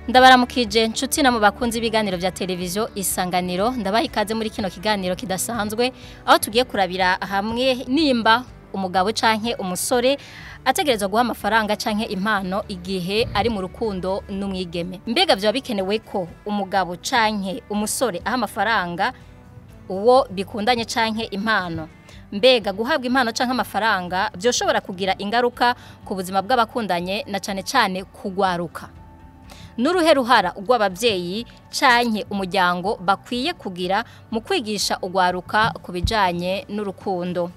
Ndabaramukije nshuti na mu bakunzi ibiganiro vya televiziyo Isanganiro, ndabaha ikaze muri kino kiganiro kidasanzwe aho tugiye kurabira hamwe nimba umugabo canke umusore ategerezwa guha amafaranga canke impano igihe ari mu rukundo n'umwigeme. Mbega vyoba bikenewe ko umugabo canke umusore aha amafaranga uwo bikundanye canke impano? Mbega guhabwa impano canke amafaranga vyoshobora kugira ingaruka ku buzima bw'abakundanye na cane cane kugwaruka? Nuruhe ruhara urw'abavyeyi canke umuryango bakwiye kugira mu kwigisha ugwaruka ku bijanye n'urukundo?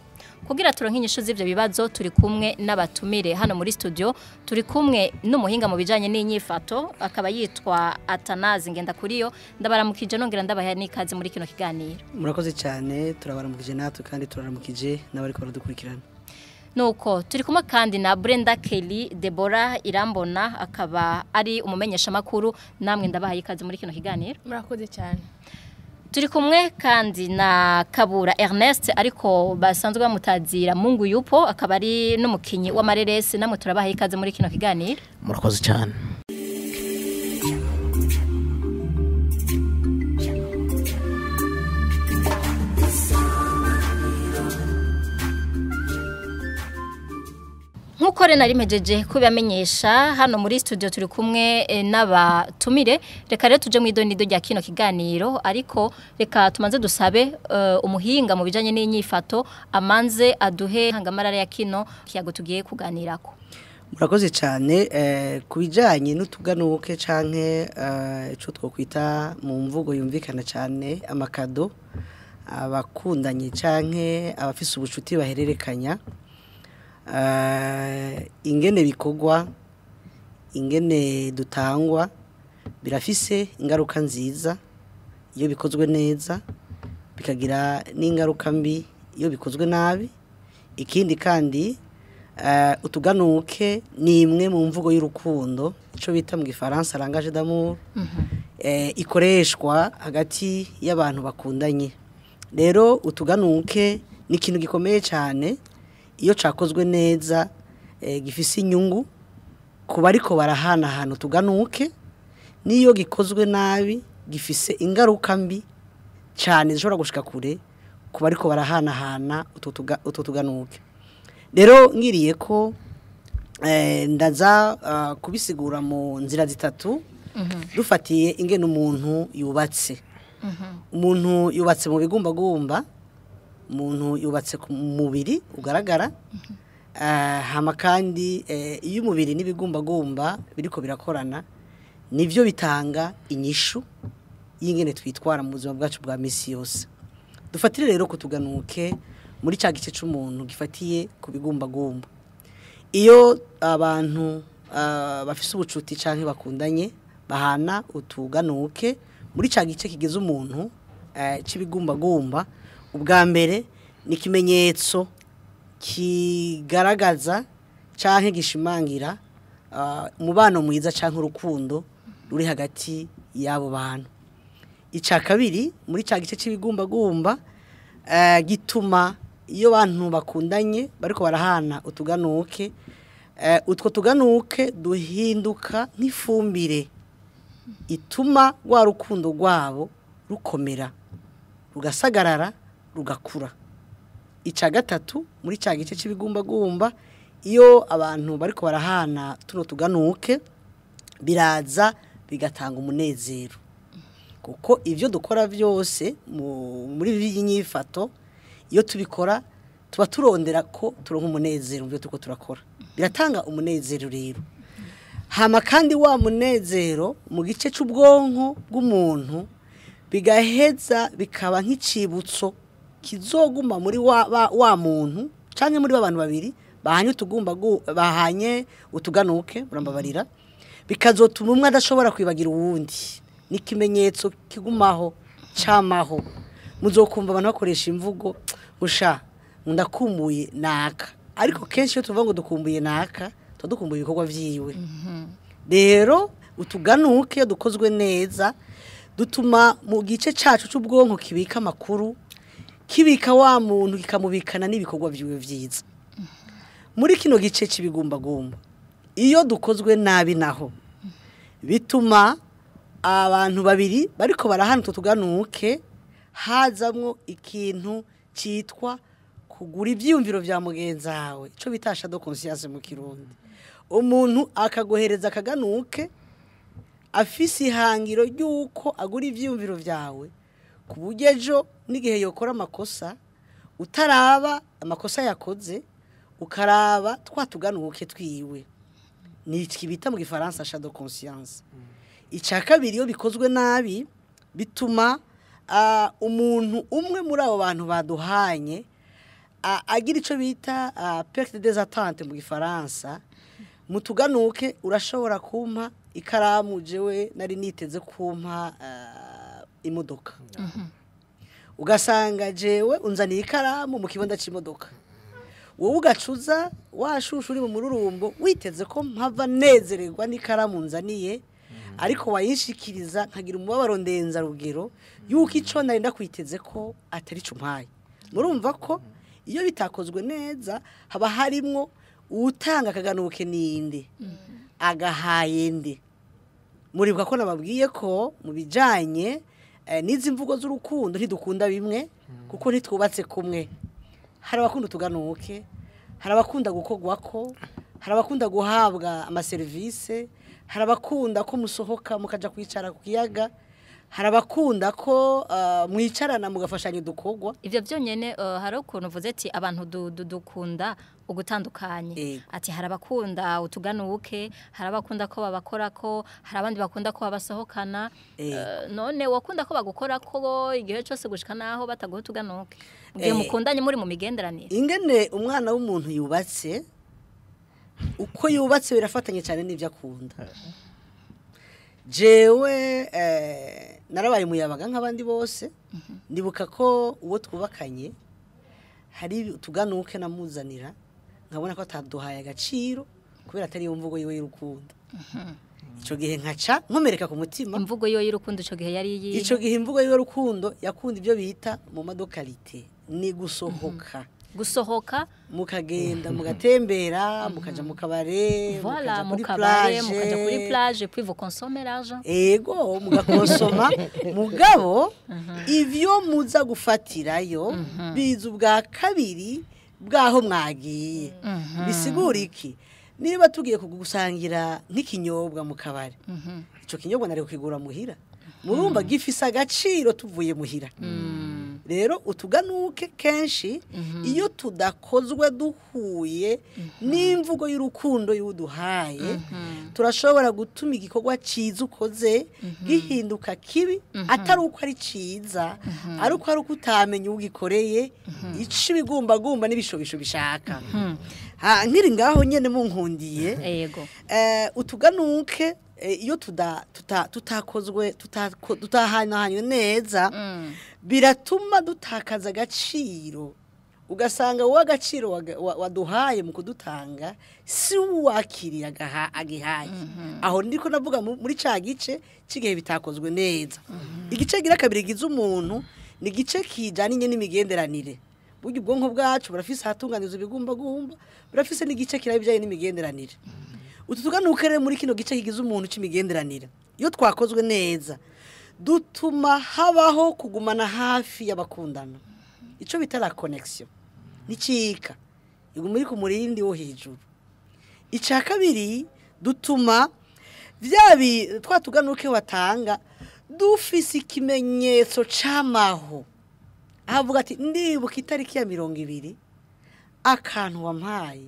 Kugira turonke inyishu z'ivyo bibazo turi kumwe n'abatumire hano muri studio. Turi kumwe n'umuhinga mu bijanye n'inyifato, akaba yitwa Atanazi Ngendakuriyo. Ndabaramukije nongera ndabaha n'ikaze muri kino kiganiro. Murakoze cyane, turabaramukije natwe kandi turaramukije n'abariko baradukurikirana. Nuko turi kumwe kandi na Brenda Kelly Deborah Irambona, akaba ari umumenyesha makuru. Namwe ndabahaye ikaze muri kino kiganiro. Murakoze cyane. Turi kumwe kandi na Kabura Ernest, ariko basanzwe bamutazira Mungu Yupo, akaba ari n'umukinyi w'amareresi. Namwe turabahaye ikaze muri kino kiganiro. Murakoze cyane. Nkuko rero nari mpejeje kubamenyesha, hano muri studio turi kumwe n'abatumire. Reka rero tuje mu idonido rya kino kiganiro, ariko reka tumanze dusabe umuhinga mu bijanye n'inyifato amanze aduhe hangamarara ya kino kiyago tugiye kuganirako. Murakoze cyane. Ku bijanye n'utuganuke canke ico twokwita mu mvugo yumvikana cyane amakado abakundanye canke abafise ubucuti bahererekanya, ingene bikogwa, ingene dutangwa, birafise ingaruka nziza iyo bikozwe neza, bikagira n'ingaruka mbi iyo bikozwe nabi. Ikindi kandi, utuganuke ni imwe mu mvugo y'urukundo, ico bita mu gifaransa langage d'amour, ikoreshwa hagati y'abantu bakundanye. Rero utuganuke ni ikintu gikomeye cyane iyo cakozwe neza, gifise inyungu kuba ariko barahanahana utuganuke, niyo gikozwe nabi gifise ingaruka mbi cyane zishobora gushika kure kuba ariko barahanahana utwo tuganuke. Rero ngiriye ko ndaza kubisigura mu nzira zitatu, dufatiye ingene umuntu yubatse. Umuntu yubatse mu bigumbagumba, umuntu yubatse ku mubiri ugaragara, hama kandi iyo umubiri n'ibigumbagumba biriko birakorana, nivyo bitanga inyishu y'ingene twitwara mu buzima bwacu bwa misi yose. Dufatire rero kutuganuke muri ca gice c'umuntu gifatiye ku bigumbagumba. Iyo abantu bafise ubucuti canke bakundanye bahana utuganuke muri ca gice kigeze umuntu c'ibigumbagumba, ubwa mbere ni ikimenyetso kigaragaza canke gishimangira umubano mwiza canke urukundo ruri hagati y'abo bantu. Ica kabiri, muri ca gice c'ibigumbagumba, gituma iyo bantu bakundanye bariko barahana utuganuke, utwo tuganuke duhinduka nk'ifumbire ituma rwa rukundo rwabo rukomera, rugasagarara, rugakura. Ica gatatu, muri ca gice c'ibigumbagumba, iyo abantu bariko barahana tuno tuganuke, biraza bigatanga umunezero, kuko ivyo dukora vyose muri by'inyifato, iyo tubikora tuba turondera ko turonka umunezero mu byo turiko turakora, biratanga umunezero rero. Hama kandi wa munezero mu gice c'ubwonko bw'umuntu bigaheza bikaba nk'icibutso kizoguma muri wa muntu canke muri abantu babiri bahanye utugumba bahanye utuganuke, urambabarira, bikazotuma umwe adashobora kwibagira uwundi. Ni ikimenyetso kigumaho camaho. Muzokumva abantu bakoresha imvugo usha ndakumbuye naka, ariko kenshi iyo tuvuga ngo dukumbuye naka tuba dukumbuye ibikorwa vyiwe. Rero utuganuke dukozwe neza dutuma mu gice cacu c'ubwonko kibika amakuru, kibika wa muntu, kikamubikana n'ibikorwa vyiwe vyiza. Muri kino gice c'ibigumbagumba, iyo dukozwe nabi naho bituma Abantu babiri bariko barahana utwo tuganuke, hazamwo ikintu citwa kugura ivyiyumviro vya mugenzi wawe, ico bita achat de conscience mu Kirundi. Umuntu akaguhereza akaganuke afise ihangiro ry'uko agura ivyiyumviro vyawe, ku buryo ejo n'igihe yokora amakosa utaraba amakosa yakoze, ukaraba twa tuganuke twiwe. Ni iki bita mu Gifaransa achat de conscience. Icya kabiri, iyo bikozwe nabi bituma umuntu umwe muri abo bantu baduhanye agira icyo bita perte des attentes mu Gifaransa. Mu tuganuke urashobora kumpa ikaramu, jewe nari niteze kumpa imodoka, ugasanga jewe unzaniye ikaramu mu kibanza c'imodoka, wowe ugacuza washusha uri mu mururumbo witeze ko mpava nezererwa n'ikaramu nzaniye, ariko wayinshikiriza nkagira umubabaro ndenzarugero yuko ico nari ndakwiteze ko atari ico umpaye. Murumva ko iyo bitakozwe neza haba harimwo uwutanga akaganuke ninde, agahaye nde. Muribuka ko nababwiye ko mu bijanye n'izi mvugo z'urukundo ntidukunda bimwe, kuko ntitwubatse kumwe. Hari abakunda utuganuke, hari abakunda gukorwako, hari abakunda guhabwa amaserivisi, hari abakunda ko musohoka mukaja kwicara ku kiyaga, hari abakunda ko mwicarana mugafashanya udukorwa. Ivyo byonyene, hari ukuntu uvuze ati abantu dukunda ugutandukanye. Ati hari abakunda utuganuke, hari abakunda ko babakorako, hari abandi bakunda ko babasohokana. None wakunda ko bagukorako igihe cyose gushika naho bataguha utuganuke igihe mukundanye muri mu migenderanire? Ingene umwana w'umuntu yubatse, uko yubatse birafatanye cyane n'ibyo akunda. Jewe narabaye umuyabaga nk'abandi bose. Ndibuka ko uwo twubakanye hari utuganuke namuzanira nkabona ko ataduhaye agaciro, kubera atari yo mvugo yiwe y'urukundo. Ico gihe nkaca nkomereka ku mutima. Imvugo yo y'urukundo ico gihe yari iyihe? Ico gihe imvugo yiwe y'urukundo yakunda ibyo bita mu madokarite, ni gusohoka. Gusohoka. Mukagenda mugatembera, mukaja mu kabare, Voilà, mukaja mu kuri kabare, plage, mukaja kuri plage, puis vous consommez l'argent. Ego, mugakonsoma, mugabo ivyo muza gufatirayo biza ubwa kabiri bwaho mwagiye. Bisigura iki? Niba tugiye kugusangira nk'ikinyobwa mu kabare, ico kinyobwa nari kukigura muhira, murumva gifise agaciro tuvuye muhira. Rero utuganuke kenshi iyo tudakozwe duhuye n'imvugo y'urukundo y'uduhaye, turashobora gutuma igikorwa cyiza ukoze gihinduka kibi, atari uko ari cyiza, ari uko ari uko utamenya ugikoreye ico ibigumbagumba n'ibishobisho bishaka. Ha, nkiri ngaho nyene munkundiye, utuganuke iyo tutakozwe tutahanahanywe neza, biratuma dutakaza agaciro, ugasanga wowe agaciro waduhaye mu kudutanga si uwakiriye agihaye. Aho ndiko navuga muri ca gice c'igihe bitakozwe neza. Igice gira kabiri gize umuntu ni igice kijanye n'imigenderanire. Burya ubwonko bwacu burafise ahatunganiza ibigumbagumba, burafise n'igice kiraba ibijanye n'imigenderanire. Utu tuganuke rero muri kino gice kigize umuntu c'imigenderanire, iyo twakozwe neza dutuma habaho kugumana hafi y'abakundana, ico bita la connexion nicika iguma iri ku murindi wo hejuru. Ica kabiri, dutuma vya twa tuganuke watanga dufise ikimenyetso c'amaho, ahavuga ati ndibuka itariki ya 20 akantu wampaye,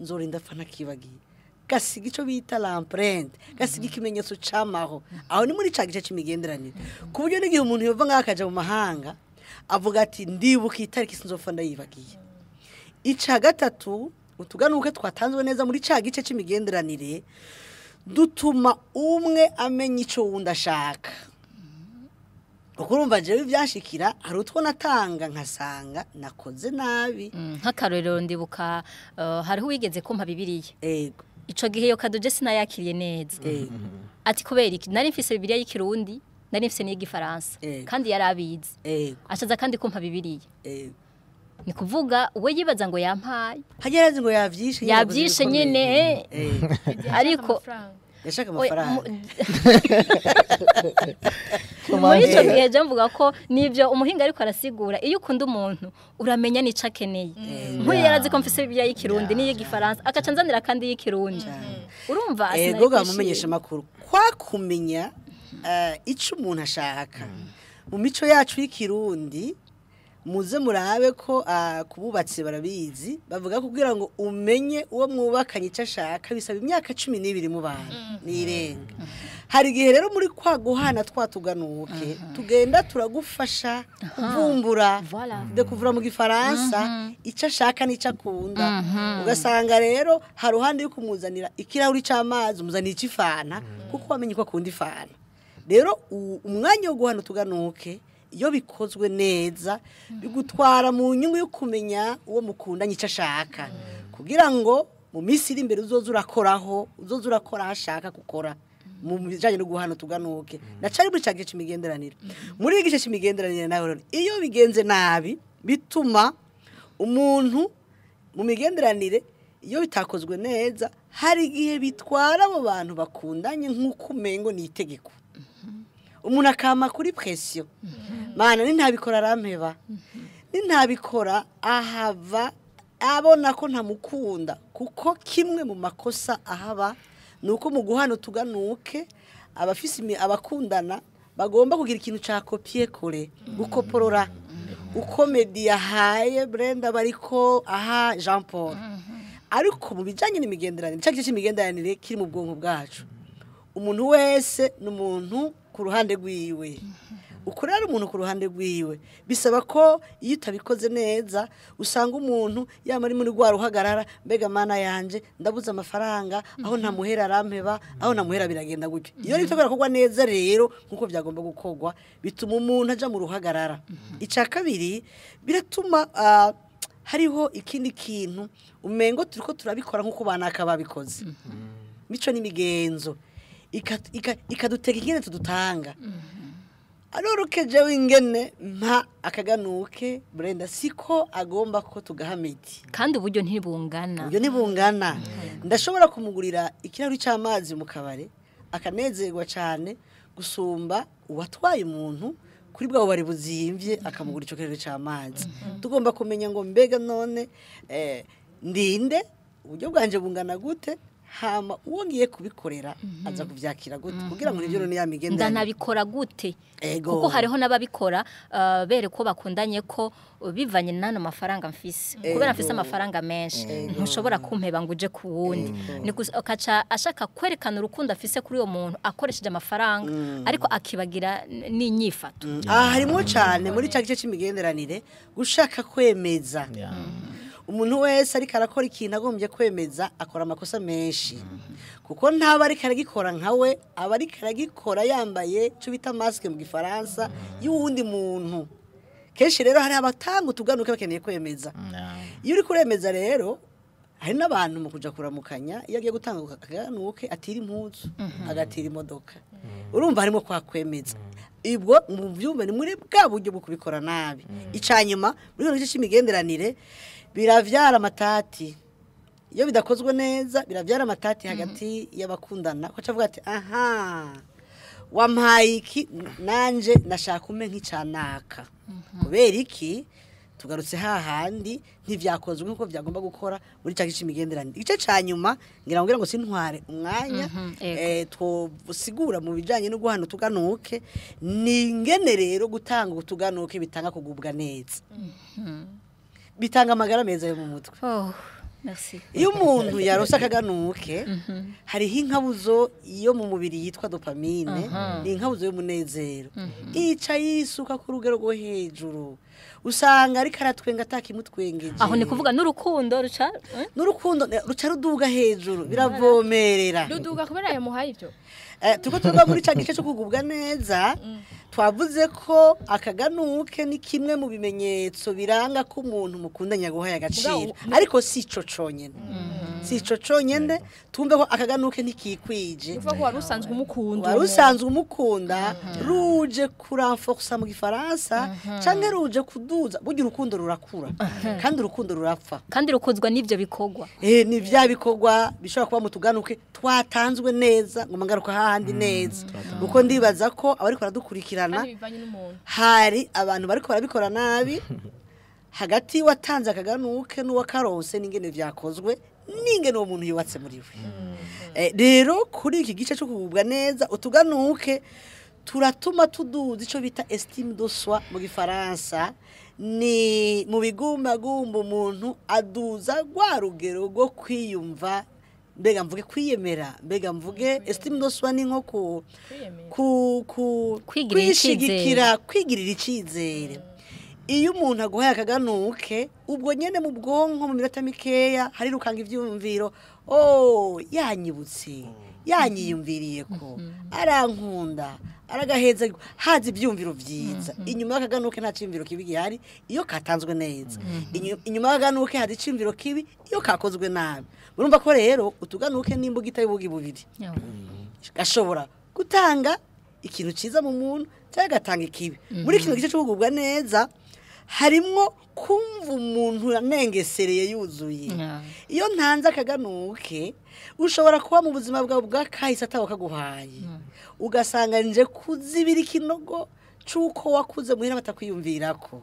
nzorinda apfa ntakibagiye. Gasiga ico bita l'empreinte, gasiga ikimenyetso c'amaho. Aho ni muri ca gice c'imigenderanire, ku buryo n'igihe umuntu yova ngaho akaja mu mahanga avuga ati ndibuka itariki, sinzopfa ndayibagiye. Ica gatatu, utuganuke twatanzwe neza muri ca gice c'imigenderanire dutuma umwe amenya ico wundi ashaka. Kuko urumva jewe ibyanshikira hari utwo natanga nkasanga nakoze nabi. Nk'akarorero ndibuka hariho uwigeze kumpa Bibiliya. Ico gihe iyo cadeau je sinayakiriye neza. Ati kubera iki? Nari mfise Bibiliya y'Ikirundi, nari mfise n'iy'Igifaransa, kandi yari abizi. Acaza kandi kumpa Bibiliya. Ni kuvuga we yibaza ngo yampaye. Hajya yarazi ngo yavyishe nyene, akoze Yavyishe ibikomeye. nyene, ariko amafaranga. Yashaka amafaranga. Muri ico gihe je mvuga ko nivyo umuhinga ariko arasigura, iyo ukunda umuntu uramenya nico akeneye. Nk'uyu yarazi ko mfise Bibiliya y'ikirundi n'iy'igifaransa, agaca nzanira kandi y'ikirundi. Urumva Ego gamumenyesha makuru kwa kumenya ico umuntu ashaka. Mu mico yacu y'ikirundi muze murabe ko kububatsi barabizi, bavuga kugira ngo umenye uwo mwubakanye icyo ashaka bisaba imyaka 12 mu bantu nirenga. Hari igihe rero muri kwa guhana twatuganuke tugenda turagufasha kuvumbura de kuvura mu gifaransa icyo ashaka n'icyo akunda. Ugasanga rero hari ruhande yo kumuzanira ikirahuri c'amazi, umuzanira icifana kuko wamenye ko akunda ifana. Rero umwanya wo guhana tuganuke iyo bikozwe neza bigutwara mu nyungu yo kumenya uwo mukundanye icyo ashaka, kugira ngo mu minsi iri imbere uzoze urakoraho, uzoze urakora aho ashaka gukora mu bijanye no guhana tuganuke. Na cari muri ca gice c'imigenderanire. Muri iki gice c'imigenderanire nawe rero iyo bigenze nabi bituma umuntu mu migenderanire iyo bitakozwe neza hari igihe bitwara abo bantu bakundanye nk'uko umengo ni itegeko. Umuntu akama kuri pression. Mana nintabikora arampeba. Nintabikora ahava abona ko ntamukunda, kuko kimwe mu makosa ahaba nuko mu guhana tuganuke abafise abakundana bagomba kugira ikintu ca copier coller, gukoporora. Uko media haye Brenda bariko aha Jean Paul. Ariko mu bijanye n'imigenderanire, cya gice c'imigenderanire kiri mu bwonko bwacu. Umuntu wese n'umuntu ku ruhande rwiwe. Ukorera umuntu ku ruhande rwiwe bisaba ko iyo utabikoze neza usanga umuntu yama ari muri rwa ruhagarara, mbega mana yanje ndabuze amafaranga, aho ntamuhera arampeba, aho ntamuhera biragenda gutyo. Iyo bitobera kugwa neza rero nkuko byagomba gukogwa bituma umuntu aja mu ruhagarara. Ica kabiri biratuma hariho ikindi kintu umengo turiko turabikora nkuko banaka babikoze. Mico n'imigenzo ikaduteka ingene tudutanga. Arorokeje wingene mpa akaganuke Brenda siko agomba ko tugaha miti. Kandi uburyo ntibungana. Uburyo ntibungana. Ndashobora kumugurira ikirahuri c'amazi mu kabare akanezerwa cyane gusumba uwatwaye umuntu kuri bwa bari buzimvye akamugura ico kirahuri c'amazi. Tugomba kumenya ngo mbega none ndinde uburyo bwanje bungana gute, hama uwo ngiye kubikorera aza kuvyakira gute kugira ngo nivyo none yamigenderanire ndanabikora gute. Kuko hariho n'ababikora bere ko bakundanye ko bivanye nano mafaranga mfise, kubera mfise amafaranga menshi ntushobora kumpeba ngo uje ku wundi. Ni akaca ashaka kwerekana urukundo afise kuri uwo muntu akoresheje amafaranga, ariko akibagira n'inyifato. Harimo cyane muri ca gice c'imigenderanire gushaka kwemeza. Umuntu wese ariko arakora ikintu agombye kwemeza akora amakosa menshi, kuko ntaba ariko aragikora nkawe, aba ariko aragikora yambaye cyo bita masque mu gifaransa y'uwundi muntu. Kenshi rero hari abatanga utuganuke bakeneye kwemeza. Iyo uri kuremeza rero hari n'abantu mu kuja kuramukanya iyo agiye gutanga akaganuke atira impuzu agatira imodoka. Urumva harimo kwa kwemeza. Ibwo mu byumve ni muri bwa buryo bwo kubikora nabi. Icanyuma muri icyo gice c'imigenderanire biravyara amatati. Iyo bidakozwe neza biravyara amatati hagati y'abakundana, ko acavuga ati aha wampaye iki nanje nashaka umpe nk'icanaka. Kubera iki tugarutse hahandi ntivyakozwe nkuko vyagomba gukora muri cya gice c'imigenderanire. Igice ca nyuma ngira ngo sintware umwanya twosigura mu bijanye no guhana tuganuke, ni ingene rero gutanga utuganuke bitanga kugubwa neza. Bitanga amagara meza yo mu mutwe. Merci. Iyo umuntu yarose akaganuke hariho inkabuzo yo mu mubiri yitwa dopamine, ni inkabuzo y'umunezero. Ica yisuka ku rugero rwo hejuru. Usanga ariko aratwenga atakimutwengeje. Aho ni kuvuga n'urukundo ruca n'urukundo ruca ruduga hejuru biravomerera. Ruduga kubera yamuhaye ivyo. Tuko tuvuga muri ca gice cyo kugubwa neza, twavuze ko akaganuke ni kimwe mu bimenyetso biranga ko umuntu mukundanya guhaye agaciro, ariko si ico conyene. Si ico conyene, tumve ko akaganuke ntikikwije. Uvuga ko wari usanzwe umukunda. Wari usanzwe umukunda, ruje kuranforsa mu gifaransa, canke ruje kuduza. Burya urukundo rurakura kandi urukundo rurapfa. Kandi rukuzwa n'ivyo bikorwa. Ni vya bikorwa bishobora kuba mu tuganuke twatanzwe neza, ngo ngaruka hahandi neza, kuko ndibaza ko abariko baradukurikirana Kandi bivanye n'umuntu. hari abantu bariko barabikora nabi. Hagati watanze akaganuke n'uwakaronse, n'ingene vyakozwe, n'ingene uwo muntu yubatse muri we. Rero kuri iki gice cyo kugubwa neza, utuganuke turatuma tuduza ico bita estime de soi mu gifaransa. Ni mu bigumbagumba umuntu aduza rwa rugero rwo kwiyumva, mbega mvuge kwiyemera, mbega mvuge estime de soi ni nko ku Kwiyemera. ku Kwigirira kwishigikira, kwigirira icyizere. Iyo umuntu aguhaye akaganuke, ubwo nyene mu bwonko mu minota mikeya harirukanga ivyumviro: oh, yanyibutse, yanyiyumviriye ko arankunda, aragaheza. Haza ivyumviro vyiza. Inyuma y'akaganuke nta ciyumviro kibi gihari iyo katanzwe neza. Inyuma y'akaganuke hari iciyumviro kibi iyo kakozwe nabi. Murumva ko rero utuganuke n'imbugita y'ubugi bubiri, gashobora gutanga ikintu cyiza mu muntu cyangwa gatanga ikibi. Muri kino gice cyo kugubwa neza harimwo kumva umuntu yanengesereye, yuzuye. Iyo ntanze akaganuke, ushobora kuba mu buzima bwawe bwakahise atawe kaguhaye, ugasanga nje kuzibira ikinogo c'uko wakuze muhira batakwiyumvirako.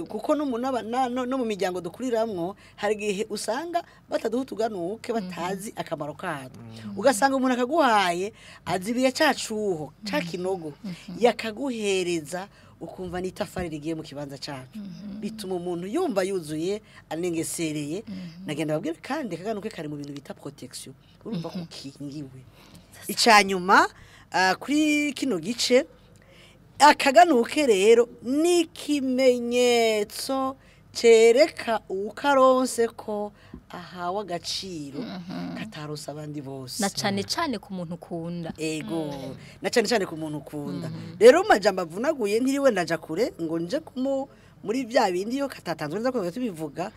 Kuko no mu no mu miryango dukuriramwo hari igihe usanga bataduha utuganuke, batazi akamaro katwo. Ugasanga umuntu akaguhaye, azibiye ca cuho, ca kinogo, yakaguhereza, ukumva n'itafari rigiye mu kibanza cacu. Bituma umuntu yumva yuzuye, anengesereye. Nagenda babwire kandi akaganuke kari mu bintu bita protection, urumva ko ukingiwe. Icanyuma kuri kino gice, akaganuke rero ni ikimenyetso cereka uwukaronse ko ahawe agaciro kataronse abandi bose. Na cane cane ku muntu ukunda. Ego, na cyane cyane ku muntu ukunda. Rero mu majambo avunaguye, ntiriwe ndaja kure ngo nje kumu muri bya bindi iyo katatanzwe neza ko tubivuga.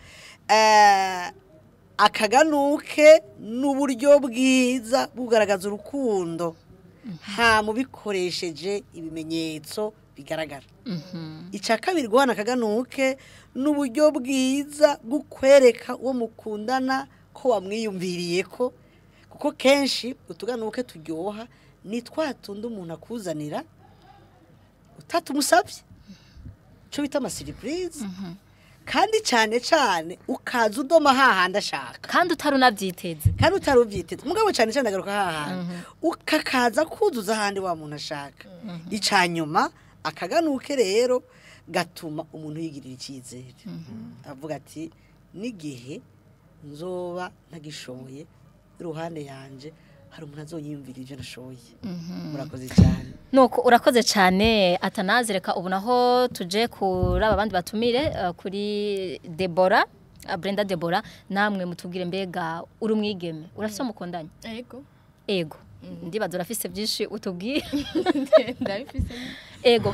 Akaganuke n'uburyo bwiza bugaragaza urukundo ha mubikoresheje ibimenyetso bigaragara. Icya kabiri, guhana akaganuke n'uburyo bwiza bwo kwereka uwo mukundana ko wamwiyumviriye ko, kuko kenshi utuganuke turyoha ni twa tundi umuntu akuzanira utatumusabye, icyo bita ama surprise, kandi cyane cyane ukaza udoma hahandi ashaka. Kandi utari unavyiteze. Kandi utari ubyiteze. Mugabo cyane cyane agaruka hahandi, ukakaza kuzuza ahandi wa muntu ashaka. Icya nyuma, akaganuke rero gatuma umuntu yigirira icyizere, avuga ati: n'igihe nzoba ntagishoboye, iruhande yanje hari umuntu azoyiyumvira ibyo nashoboye. Murakoze cyane. Nuko urakoze cyane, Atanaze. Reka ubu naho tuje kuri aba bandi batumire, kuri Debora, Brenda Debora, namwe mutubwire: mbega uri umwigeme, urafise mukundanye? Ego. Ego, ndibaza urafise byinshi utubwire. Ndabifise. Ego,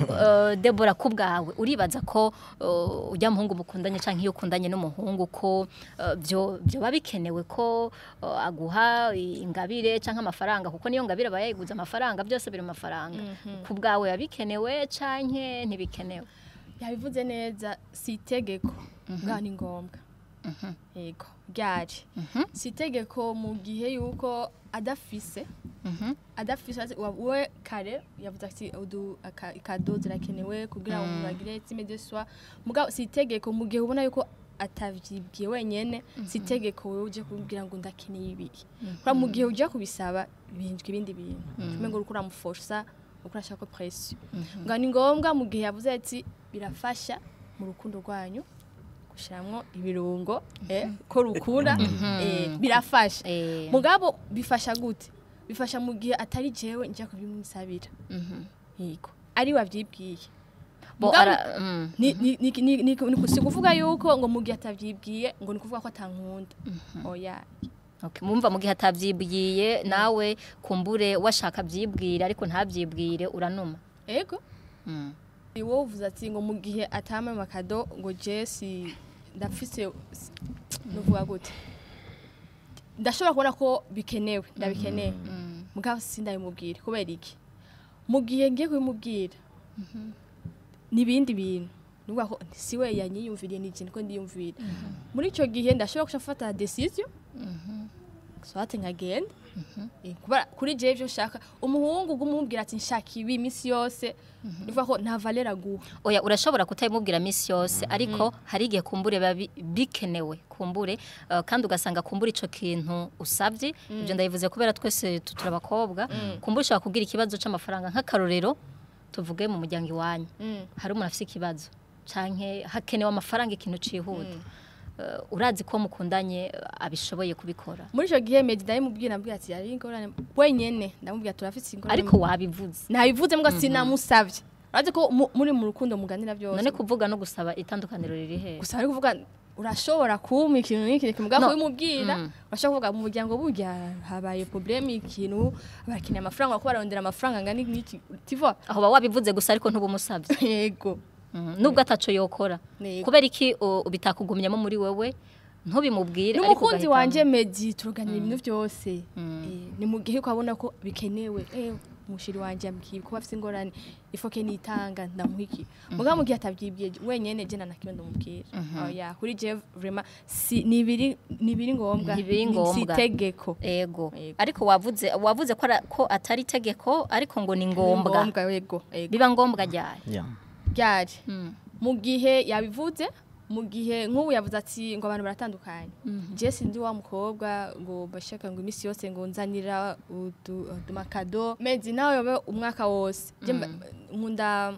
Debora, ku bwawe uribaza ko ujya muhungu mukundanye canke iyo ukundanye n'umuhungu ko byo byoba bikenewe ko aguha ingabire canke amafaranga? Kuko niyo ngabire aba yayiguze amafaranga, byose biri mu mafaranga. Ku bwawe biba bikenewe canke ntibikenewe? Yabivuze neza, si itegeko bwa ni ngombwa. Yego, ryari si itegeko mu gihe yuko adafise we kare yavuze ati udu ikado zirakenewe kugira ngo umuntu agire estime de soi. Mugabo si itegeko mu gihe ubona yuko atavyibwiye wenyene. Si itegeko wewe uje kubwira ngo ndakeneye ibi, kuko mu gihe uje kubisaba bihinduka ibindi bintu, umengo uriko uramuforsa, uriko urashaka pression. Ngo ni ngombwa mu gihe yavuze ati birafasha mu rukundo rwanyu gushiramwo ibirungo, ko rukura, birafasha. Mugabo bifasha gute? Bifasha mu gihe atari jewe njya kubimusabira, yego, ari wavyibwiye. Bo Mugabo ara ni si kuvuga yuko ngo mu gihe atavyibwiye ngo ni kuvuga ko atankunda, oya. Okay, mumva mu gihe atavyibwiye nawe, kumbure washaka byibwira ariko ntabyibwire, uranuma. Ego. Wowe uvuze ati ngo mu gihe atama amakado, ngo je si ndafise, nuvuga gute? Ndashobora kubona ko bikenewe, ndabikeneye. Mugabo sindabimubwira kubera iki? Mu gihe ngiye kubimubwira n'ibindi bintu nuvuga ko si we yanyiyumviriye, ni ikintu ko ndiyumvira. Muri icyo gihe ndashobora guca mfata décision, soit nkagenda. Kubera kuri jewe ivyo nshaka, umuhungu gumubwira ati nshaka ibi iminsi yose, nuvuga ko nta valeur aguha. Oya, urashobora kutayimubwira misi yose, ariko hari igihe kumbure biba bikenewe kumbure, kandi ugasanga kumbure ico kintu usabye. Ibyo ndabivuze kubera twese turi abakobwa. Kumbure ushobora kugira ikibazo c'amafaranga, nk'akarorero tuvuge mu muryango iwanyu hari umuntu afise ikibazo canke hakenewe amafaranga, ikintu cihuta. Urazi ko mukundanye abishoboye kubikora. Muri ico gihe Medi ndabimubwira, ndamubwira ati ari ingorane wenyene, ndamubwira turafise ingorane. Ariko wabivuze? Nabivuze mbwa sinamusavye. Urazi ko muri mu rukundo muganira byose. None kuvuga no gusaba itandukaniro riri he? Gusa ari kuvuga urashobora kumpa ikintu n'iki, muga No. kubimubwira, urashobora kuvuga mu muryango burya habaye problème, ikintu barakeneye amafaranga, ko barondera amafaranga angana n'iki, tu vois? Aho ba wabivuze gusa ariko ntubumusabye. Yego. Nubwo ataco yokora. Yego. Kubera iki bitakugumyamo muri wewe ntubimubwire, ariko N'umukunzi ugahitamo? wanje Medi turuganira ibintu byose. Ni mu gihe ukabona ko bikenewe, umushiri wanje yambwiye ko afite ingorane, ifoke nitanga ndamuha iki. Mugabo mu gihe atabyibwiye wenyene, je nta nakimwe ndamubwira. Oya, kuri je vraiment si nibiri ngombwa. Ntibiri Ni- ngombwa. Si itegeko. Ego. Yego. Ariko wavuze ko atari itegeko, ariko ngo ni ngombwa. Ngombwa, yego, yego. Biba ngombwa ryari? Ryari? Mu gihe yabivuze, mu gihe nk'ubu yavuze ati ngo abantu baratandukanye, je sindi wa mukobwa ngo bashaka ngo iminsi yose ngo nzanira udumakado. Mezi nawe yobe umwaka wose. Je nkunda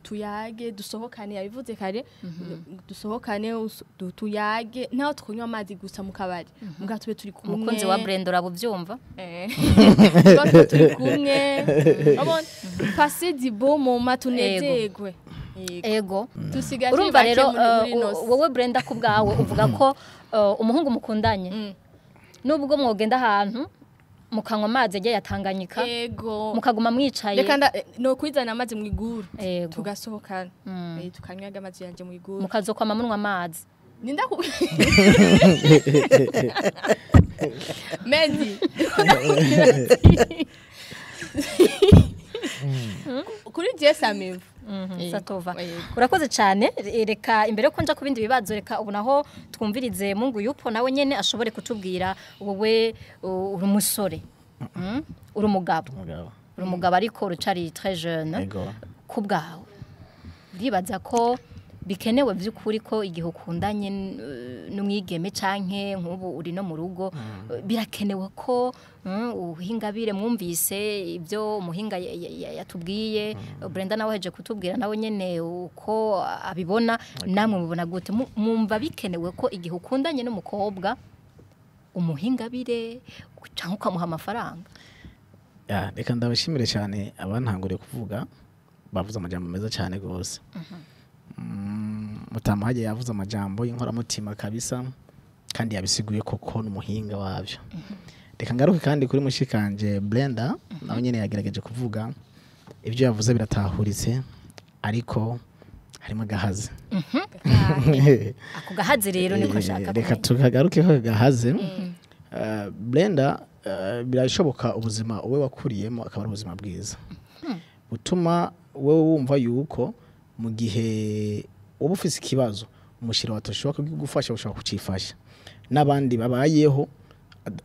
tuyage, dusohokane, yabivuze kare, dusohokane, tuyage, naho tukunywa amazi gusa mu kabari, muga tube turi kumwe. Umukunzi wa Brenda, urabuvyumva? Tuba tube turi kumwe. Urabona, passer du bon moment, tunezerwe. Yego. Ego. Tusigaye turi Urumva bake rero muri ino si. Wowe Brenda, ku bwawe uvuga ko umuhungu mukundanye, nubwo mwogenda ahantu mukanywa amazi agiye ya Tanganyika, mukaguma mwicaye. Reka nda no kwizana amazi mu iguru, tugasohokana, tukanywa amazi yanje mu iguru. Mukazokwama munywa amazi. Ninda ku Mendi kuri je samivu. Satova, urakoze cyane. Reka imbere ko nja ku bindi bibazo, reka ubu naho twumvirize Mungu yupo, nawe nyene ashobore kutubwira. Wowe uri umusore, Uri umugabo. Umugabo. Uri umugabo ariko urucari très jeune. Ego. Ku bwawe uribaza ko bikenewe by'ukuri ko igihe ukundanye n'umwigeme canke nk'ubu uri no mu rugo, birakenewe ko uha ingabire? Mwumvise ibyo umuhinga yatubwiye, Brenda nawe aheje kutubwira nawe nyene uko abibona. Namwe mubona gute? Mwumva bikenewe ko igihe ukundanye n'umukobwa umuha ingabire cyangwa ukamuha amafaranga? Ya, reka ndabashimire cyane abantanguriye kuvuga, bavuze amajambo meza cyane rwose. Mutama hagiye yavuze amajambo y'inkoramutima kabisa, kandi yabisiguye koko n'umuhinga wabyo. Reka ngaruke kandi kuri mushikanje Brenda, nawe nyene yagerageje kuvuga ibyo yavuze biratahuritse, ariko harimo agahaze. Ako gahaze rero niko nshaka Reka kumenya. tukagaruke ko gahaze. Brenda, birashoboka ubuzima wowe wakuriyemo akaba ari ubuzima bwiza butuma wowe wumva yuko mu gihe uba ufise ikibazo umushira watoshobora kugufasha, ushobora kucifasha n'abandi babayeho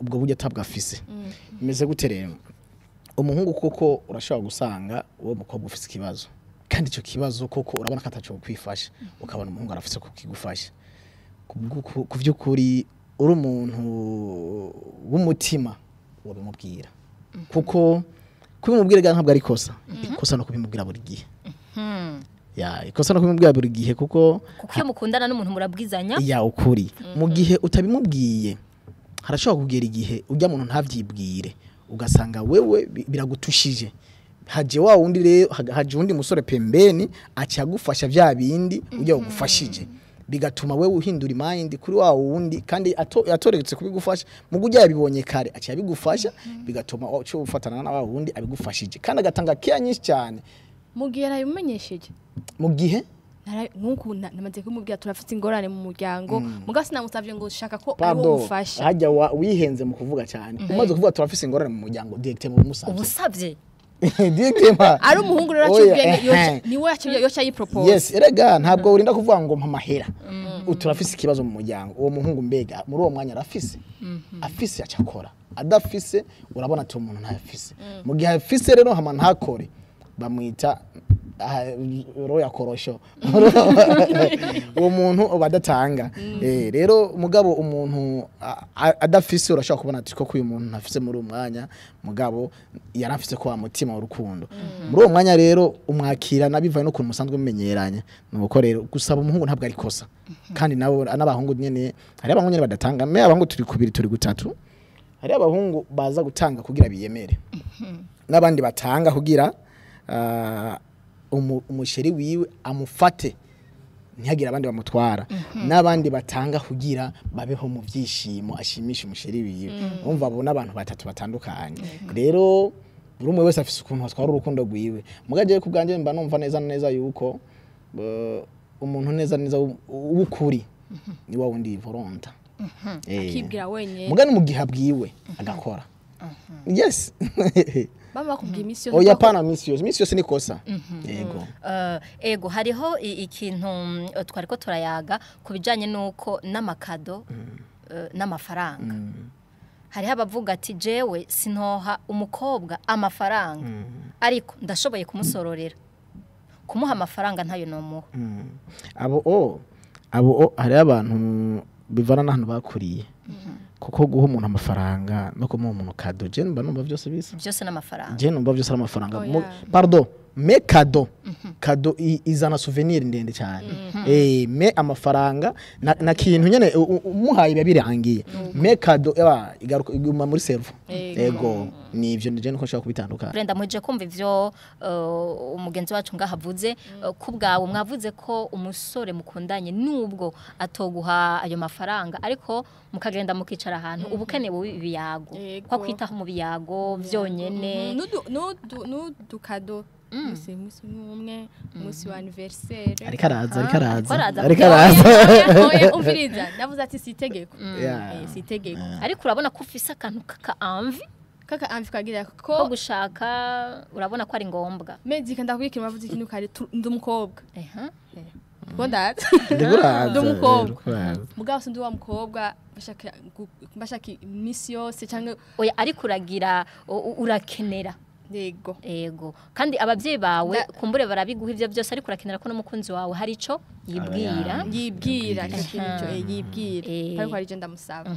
ubwo buryo atabwo afise. Bimeze gute rero? Umuhungu koko urashobora gusanga uwo mukobwa ufise ikibazo, kandi icyo kibazo koko urabona ko ataco kwifasha, ukabona umuhungu arafise kukigufasha. Ku by'ukuri uri umuntu w'umutima wabimubwira, kuko kubimubwira ntabwo ari ikosa. Ikosa no kubimubwira buri gihe. Ya, ikosa no kubimubwira buri gihe, kuko Kuko iyo mukundana n'umuntu murabwizanya. Ya, ukuri mu gihe utabimubwiye harashobora kugera igihe ujya muntu ntavyibwire, ugasanga wewe biragutushije, haje wa wundi rero, haje undi musore pembeni aca agufasha vya bindi ujya ugufashije, bigatuma wewe uhindura mind kuri wa wundi kandi atoretse kubigufasha. Mu gujya yabibonye kare aca yabigufasha, bigatuma uca ufatana na wa wundi abigufashije kandi agatanga care nyinshi cyane. Mu gihe nabimumenyesheje. Mu gihe Nkuko namaze kumubwira turafite ingorane mu muryango, mugabo sinamusavye ngo shaka ko ari Pardon, wo ufasha. Hajya wihenze mu kuvuga cyane. Umaze kuvuga turafise ingorane mu muryango, directement umusavye. Ubusavye. Directement. Ari umuhungu rero Oya, aciye ubwenge, niwe yoca yipropose. Yes, erega ntabwo urinda kuvuga ngo mpa amahera. Turafise ikibazo mu muryango. Uwo muhungu mbega muri uwo mwanya arafise. Afise acakora. Adafise urabona ati umuntu ntayafise. Mu gihe afise rero hama ntakore, bamwita roya korosho. Uwo muntu uba adatanga. Rero mugabo umuntu adafise urashobora kubona ati koko uyu muntu ntafise muri uwo mwanya, mugabo yarafise ko wa mutima w'urukundo. Muri uwo mwanya rero umwakira bivaye no kuntu musanzwe mumenyeranye. Nuko rero gusaba umuhungu ntabwo ari kosa. Kandi nabo n'abahungu nyene, hari abahungu nyene badatanga, me abahungu turi kubiri turi gutatu. Hari abahungu baza gutanga kugira biyemere. N'abandi batanga kugira umusheri wiwe amufate ntihagire abandi bamutwara, n'abandi batanga kugira babeho mu byishimo ashimisha umusheri wiwe. Umva abo n'abantu batatu batandukanye. Rero buri umwe wese afise ukuntu atwara urukundo rwiwe. Mugaje ku bwanjye mba numva neza neza yuko umuntu neza neza w'ukuri ni wa wundi volonta. Akibwira wenyene. Mugani mu gihe abwiwe agakora. Yes. Baba bakubwiye imisi yose. Oya, pana misi yose. Misi yose ni kosa. Yego. Ego hariho ikintu twariko turayaga ku bijanye nuko n'amakado n'amafaranga. Hariho abavuga ati jewe sintoha umukobwa amafaranga, ariko ndashoboye kumusororera, kumuha amafaranga ntayo nomuha. Abo hariho abantu bivana n'ahantu bakuriye. Kuko guha umuntu amafaranga no kumuha umuntu kado, je mba numva byose bisa. Byose n'amafaranga. Je numva byose ari amafaranga. Oya. Pardon, me kado. Kado izana souvenir ndende cyane. Me amafaranga na kintu nyene umuhaye biba birangiye. Me kado eba igaruka iguma muri cerveau. Ego nivyo nije niko nshaka kubitandukana. Brenda, muje kumva ivyo umugenzi wacu ngahavuze ku bwawe mwavuze ko umusore mukundanye nubwo atoguha ayo mafaranga, ariko mukagenda mukicara ahantu ubukene ibiyago Yego. kwa kwitaho mu biyago vyonyene. N'udukado musi umwe musi wa anniversaire. Ariko araza, ariko araza. Ariko araza. Ariko araza. Oya, umviriza navuze ati si itegeko. Yeah. Si itegeko. Ariko urabona ko ufise akantu kaka envie kaka amvi kagira ko ko gushaka, urabona ko ari ngombwa. Mezi kandi ndakubwira bavuze ikintu kare ndi umukobwa. Eha. Ko ndaza. Ndikuraza. Ndi umukobwa. Ndikuraza. Mugabo si ndi wa mukobwa bashaka imisi yose cyangwa Oya, ariko uragira urakenera. Yego. Ego. Kandi abavyeyi bawe kumbure barabiguha ivyo byose, ariko urakenera ko n'umukunzi wawe hari ico yibwira. Yibwira icyo kintu cyo yibwira. Ariko hari je ndamusaba.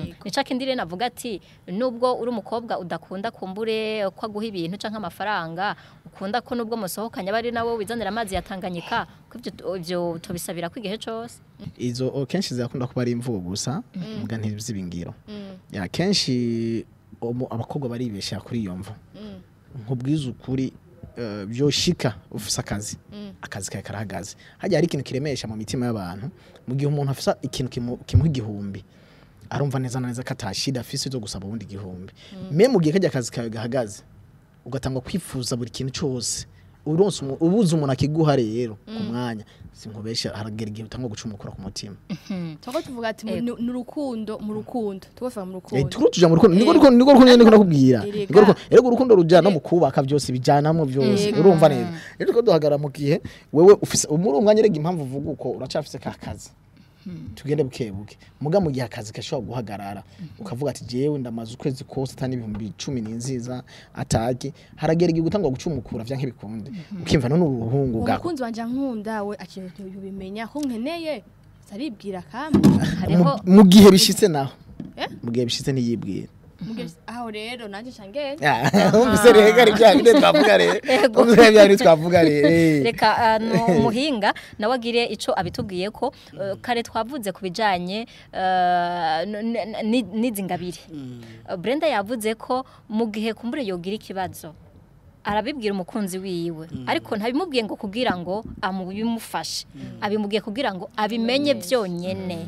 Yego. Nica kindi rero navuga ati nubwo uri umukobwa udakunda kumbure ko aguha ibintu canke amafaranga, ukunda ko nubwo musohokanye bari nawe wizanira amazi ya Tanganyika, ko ivyo tobisabira ko igihe cose. Izo kenshi zirakunda kuba ari imvugo gusa, mbwa ntizibingiro. Ya kenshi abakobwa baribesha kuri iyo mvo. Nkubwiza ukuri byoshika ufise akazi. Akazi kawe karahagaze. Hajya hari ikintu kiremesha mu mitima y'abantu, mu gihe umuntu afise ikintu kimuha igihumbi, arumva neza na neza ko atashida afise zo gusaba ubundi igihumbi. Me mu gihe kajya akazi kawe gahagaze, ugatangwa kwifuza buri kintu cyose, uronse ubuze umuntu akiguha rero ku mwanya, sinkubesha haragera igihe utangwa gucumukura ku mutima. Twako tuvuga ati ni urukundo mu rukundo. Tuvuga mu rukundo. Tukuru tuja mu rukundo. Niko rukundo niko rukundo niko nakubwira. Erega. Niko rukundo. Erega urukundo rujana no mu kubaka byose bijanamo byose. Yego. Urumva neza. Rero tuko duhagara mu gihe wewe ufise muri uwo mwanya, erega impamvu uvuga uko uracafise ka kazi. Tugende buke buke. Muga mu gihe akazi gashobora guhagarara, ukavuga ati jewe ndamaze ukwezi kose atani 10,000 ninziza ataki, haragera igihe gutangwa gucumukura vyanke bikunde. Ukimva none uruhungu bwako. Umukunzi wanje ankunda we akintu yubimenya ko nkeneye saribwira kamwe. Hariho Mu gihe bishitse naho. Eh? Mu gihe bishitse ntiyibwira. Aho rero nanje cangende. Umvise rero ari bya bindi twavuga rero. Umvise bya bindi twavuga rero. Reka umuhinga nawe agire ico abitubwiye ko kare twavuze ku bijanye n'izi ngabire. Brenda yavuze ko mu gihe kumbure yogira ikibazo Arabibwira umukunzi wiwe, ariko ntabimubwiye ngo kugira ngo amubimufashe, abimubwiye kugira ngo abimenye byonyene.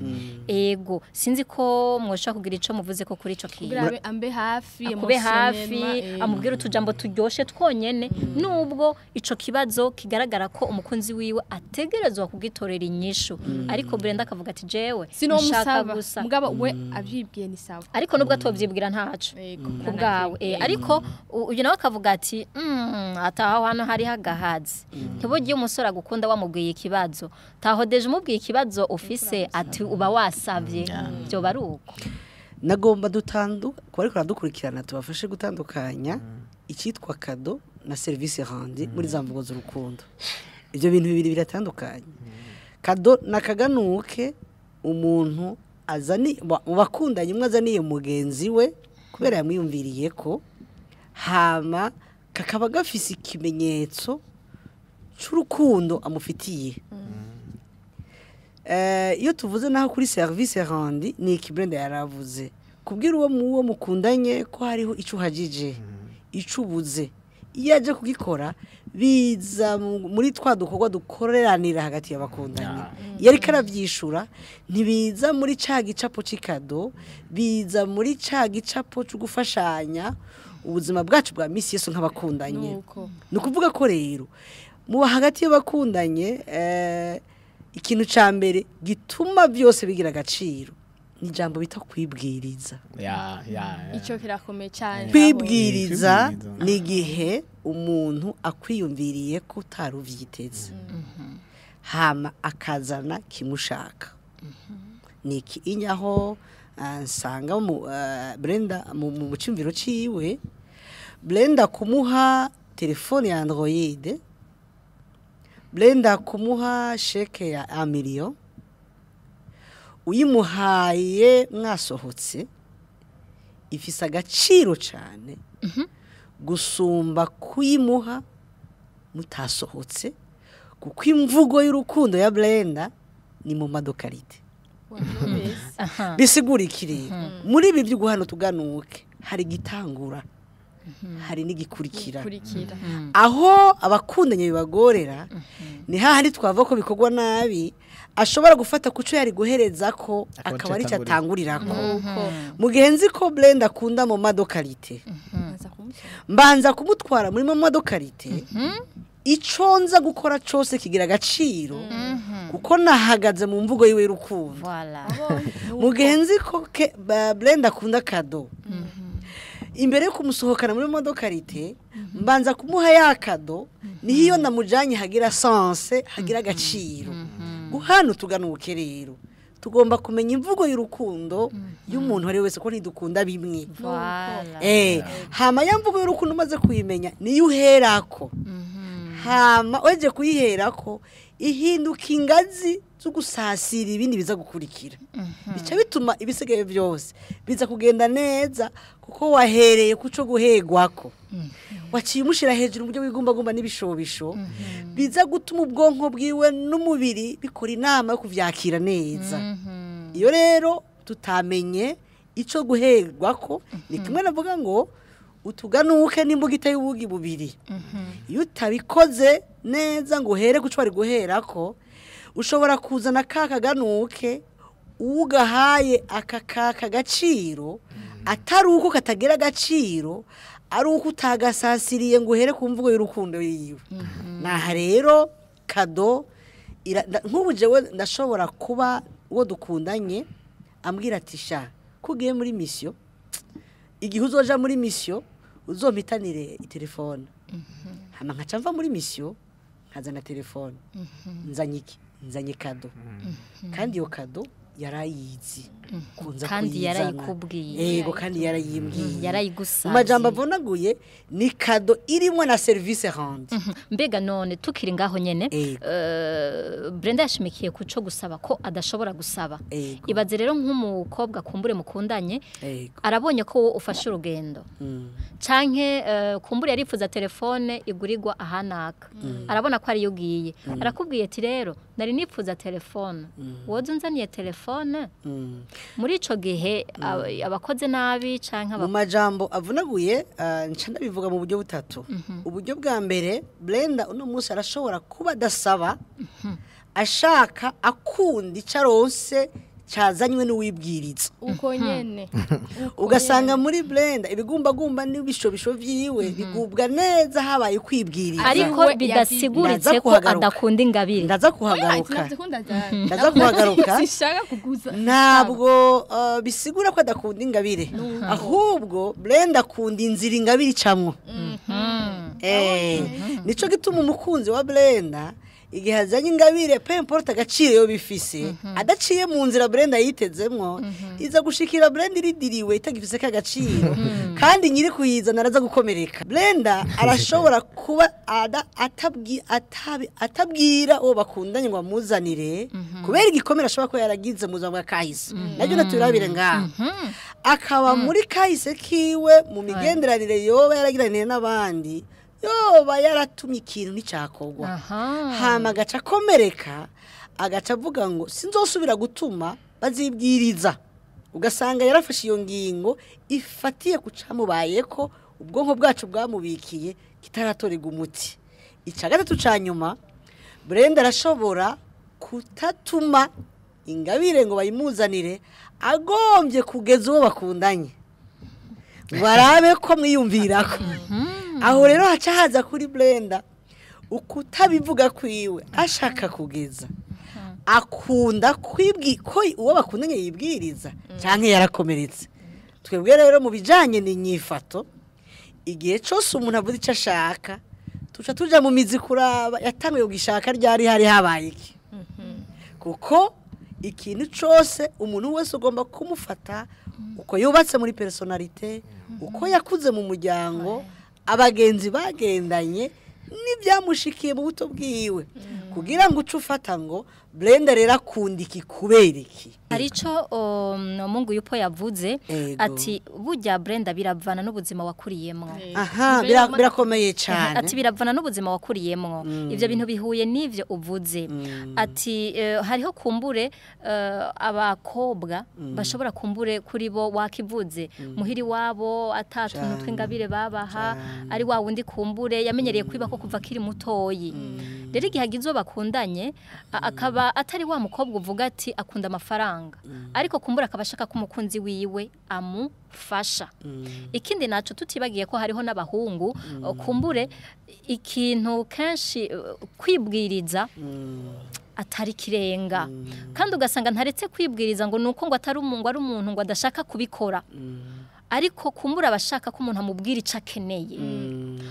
Ego, sinzi ko mwoshaka kugira ico muvuze ko kuri ico kintu. Kugira ambe hafi, akube hafi, émotionnellement, amubwire utujambo turyoshe twonyene, nubwo ico kibazo kigaragara ko umukunzi wiwe ategerezwa kugitorera inyishu, ariko Brenda akavuga ati jewe nshaka sinomusaba gusa. Mugabo we avyibwiye ni sawa. Ariko nubwo atovyibwira ntaco Yego. ku bwawe, ariko uyu nawe akavuga ati ataho hano hari hagahazi ntibugiye umusore agukunda wamubwiye ikibazo tahodeje umubwiye ikibazo ufise ati uba wasavye, byoba ari uko. Nagomba dutandu kuba ariko aradukurikirana tubafashe gutandukanya icyitwa cadeau na service rendue muri za mvugo z'urukundo. Ibyo bintu bibiri biratandukanye. Cadeau na kaganuke umuntu azani mu bakundanye, umwe azaniye mugenzi we kubera yamwiyumviriye ko, hama kakaba gafise ikimenyetso c'urukundo amufitiye. Iyo tuvuze naho kuri service rendue, ni iki Brenda yaravuze, kubwira uwo muwo mukundanye ko hariho ico uhagije, ico ubuze, iyo aje kugikora biza muri twa dukorwa dukoreranira hagati y'abakundanye. Iyo ariko aravyishura ntibiza muri ca gicapo c'i cadeau, biza muri ca gicapo co gufashanya ubuzima bwacu bwa misi yose nk'abakundanye. Nuko. Ni ukuvuga ko rero muba hagati y'abakundanye, ikintu ca mbere gituma byose bigira agaciro ni ijambo bita kwibwiriza. Ya ya ya. Ico kirakomeye cyane. Kwibwiriza Kwibwiriza. ni igihe umuntu akwiyumviriye ko utari uvyiteze, hama akazana kimushaka. Ni iki inyaho nsanga mu Brenda mu cyumviro ciwe, Brenda kumuha telefone ya Android, Brenda kumuha chèque ya 1 million, uyimuhaye mwasohotse ifise agaciro cyane gusumba kuyimuha mutasohotse, kuko imvugo y'urukundo ya Brenda ni mu ma qualité. Wabyumvise. Bisigura iki rero? Muri ibi byo guhana tuganuke hari igitangura, hari n'igikurikira. Kurikira. Aho abakundanye bibagorera ni hahandi twavuga ko bikorwa nabi, ashobora gufata kuco yari guhereza ko akaba akaba ari arico cyo atangurirako. Nuko. Mu gihe nzi ko Brenda akunda mu ma qualité, Aza kumusaba. mbanza kumutwara muri mu ma qualité, ico nza gukora cose kigira agaciro kuko nahagaze mu mvugo yiwe y'urukundo. Voilà. Mu gihe nzi ko Brenda akunda cadeau, imbere yo kumusohokana muri ma qualité mbanza kumuha ya cadeau, niho iyo namujanye hagira sens, hagira agaciro. Guhana utuganuke rero tugomba kumenya imvugo y'urukundo y'umuntu ari wese, ko ntidukunda bimwe. Voilà. Hama ya mvugo y'urukundo umaze kuyimenya niyo uherako, hama uhejeje kuyiherako ihinduka ingazi zo gusasira ibindi biza gukurikira, bica bituma ibisigaye byose biza kugenda neza, kuko wahereye kuco guhegwako, waciye umushira hejuru mu buryo wigumbagumba n'ibishobisho biza gutuma ubwonko bwiwe n'umubiri bikora inama yo kuvyakira neza. Iyo rero tutamenye ico guherwako, ni kimwe navuga ngo utuganuke n'imbugita y'ubugi bubiri. Iyo utabikoze neza ngo uhere kuco wari guherako, ushobora kuzana ka kaganuke ugahaye aka kaka gaciro atari uko katagira agaciro, ari uko utagasasiriye ngo uhere ku mvugo y'urukundo yiwe. Naha rero cadeau nk'ubu jewe ndashobora kuba uwo dukundanye ambwira ati sha ko ugiye muri mission, igihe uzoja muri mission uzompitanire itelefone, hama nkaca mva muri mission nkazana telefone. Nzanye iki? Nzanye cadeau, kandi iyo cadeau yarayizi kunza Kandi kuyizana. yarayikubwiye. Yego, kandi yarayimbwiye. Yarayigusavye. Mu majambo avunaguye ni cadeau irimo na service rendue. Mbega none tukiri ngaho nyene, Ego. Brenda yashimikiye kuco gusaba ko adashobora gusaba. Ego. Ibaze rero nk'umukobwa kumbure mukundanye, Ego. arabonye ko wowe ufashe urugendo, canke kumbure yarifuza telefone igurirwa ahanaka, arabona ko ariyo ugiye, arakubwiye ati rero nari nifuza telefone, woza unzaniye telefone. telefone muri ico gihe abakoze nabi canke mu majambo avunaguye nca ndabivuga mu buryo butatu. Uburyo bwa mbere, Brenda uno munsi arashobora kuba adasaba, ashaka akunda ico aronse cazanywe n'uwibwiriza uko nyene. Ugasanga muri Brenda ibigumbagumba n'ibishobisho vyiwe bigubwa neza habaye kwibwiriza, ariko bidasiguritse ko adakunda ingabire. Ndaza kuhagaruka, ndaza kuhagaruka. Ntabwo bisigura ko adakunda ingabire, ahubwo Brenda akunda inzira ingabire icamwo. Nico gituma umukunzi wa Brenda igihe azanye ingabire, peu importe agaciro yo bifise, adaciye mu nzira Brenda yitezemwo, iza gushikira Brenda iridiriwe itagifise kagaciro, kandi nyiri kuyizana araza gukomereka. Brenda arashobora kuba atabwira uwo bakundanye ngo amuzanire, kubera igikomere ashobora kuba yaragize mu buzima bwa kahise, nabyo naturabire ngaha, akaba muri kahise kiwe mu migenderanire yoba yaragiraniye n'abandi, yoba yaratumye ikintu nticakogwa, hama agaca akomereka, agaca avuga ngo sinzosubira gutuma bazibwiriza. Ugasanga yarafashe iyo ngingo ifatiye ku camubayeko, ubwonko bwacu bwamubikiye kitaratorerwa umuti. Ica gatatu ca nyuma, Brenda arashobora kutatuma ingabire ngo bayimuzanire, agombye kugeza uwo bakundanye barabe ko mwiyumvirako. Aho rero haca haza kuri Brenda ukutabivuga kwiwe, ashaka kugeza akunda kwibwi ko uwo bakundanye yibwiriza canke yarakomeretse. Twebwe rero mu bijanye n'inyifato, igihe cose umuntu avuze ico ashaka, tuca tuja mu mizi kuraba yatanguye kugishaka ryari, hari habaye iki, kuko ikintu cose umuntu wese ugomba kumufata uko yubatse muri personnalité, uko yakuze mu muryango, abagenzi bagendanye n'ibyamushikiye mu buto bwiwe, kugira ngo uce ufata ngo Brenda rero akunda iki kubera iki. Harico Mungu yupo yavuze ati burya Brenda biravana n'ubuzima wakuriyemwo. Aha, birakomeye cyane. Ati biravana n'ubuzima wakuriyemwo. Ivyo bintu bihuye n'ivyo uvuze. Ati hariho kumbure abakobwa bashobora kumbure kuri bo wakivuze muhiri wabo atatuntu tw'ingabire babaha, ari wa wundi kumbure yamenyereye kwiba ko kuva kiri mutoyi. Rero igihe agize bakundanye akaba atari wa mukobwa uvuga ati akunda amafaranga, ariko kumbura akaba ashaka ko umukunzi wiwe amufasha. Ikindi naco tutibagiye ko hariho n'abahungu kumbure ikintu kenshi kwibwiriza atari kirenga, kandi ugasanga ntaretse kwibwiriza ngo nuko ngo atari umuntu, ari umuntu ngo adashaka kubikora, ariko kumbura abashaka ko umuntu amubwira ico akeneye.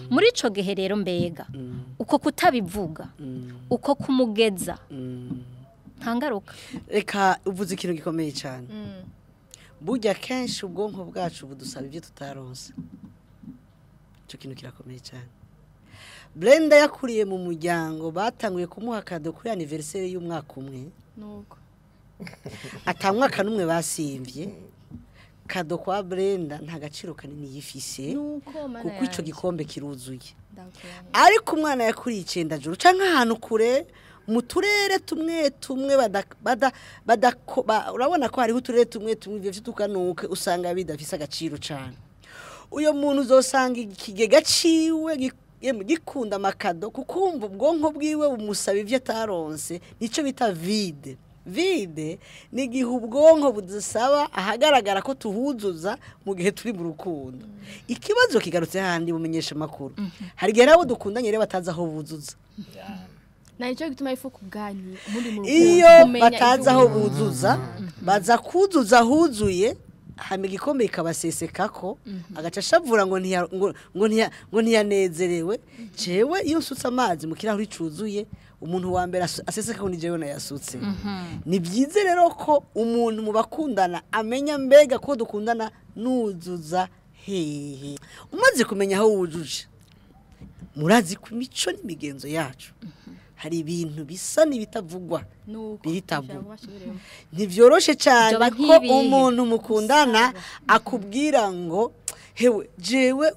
Muri ico gihe rero mbega uko kutabivuga, uko kumugeza ntangaruka. Reka uvuze ikintu gikomeye cyane. Burya kenshi ubwonko bwacu budusaba ibyo tutaronse. Ico kintu kirakomeye cyane. Brenda yakuriye mu muryango batanguye kumuha kado kuri anniversaire y'umwaka umwe. Nuko atamwaka numwe basimvye. Kado kwa Brenda nta gaciro kanini yifise, kuko ico gikombe kiruzuye. Ariko umwana yakuriye icenda juru canke ahantu kure mu turere tumwe tumwe urabona ko hariho uturere tumwe tumwe ivyo tukanuke usanga bidafise agaciro cane. Uyo muntu uzosanga ikigega ciwe gikunda amakado, kuko umva ubwonko bwiwe bumusaba ivyo ataronse, nico bita vide. Vide ni igihe ubwonko budusaba ahagaragara ko tuhuzuza mu gihe turi mu rukundo. Ikibazo kigarutse handi bumenyesha makuru, hari igihe nabo dukundanye rero batazi aho buzuza. Na nico gituma ifu kuganira muri mu rukundo, iyo batazi aho buzuza baza kuzuza huzuye, hama igikombe ikabasesekako, agaca ashavura ngo ngo ntiyanezerewe. Jewe iyo nsutse amazi mu kirahuri cuzuye, umuntu wa mbere aseseka ko ni jewe nayasutse. Ni byize rero ko umuntu mu bakundana amenya mbega ko dukundana nuzuza hehe. Umaze kumenya aho wujuje, murazi ku mico n'imigenzo yacu, hari ibintu bisa n'ibitavugwa biri tabu. Ntivyoroshe cyane ko umuntu mukundana akubwira ngo hewe jewe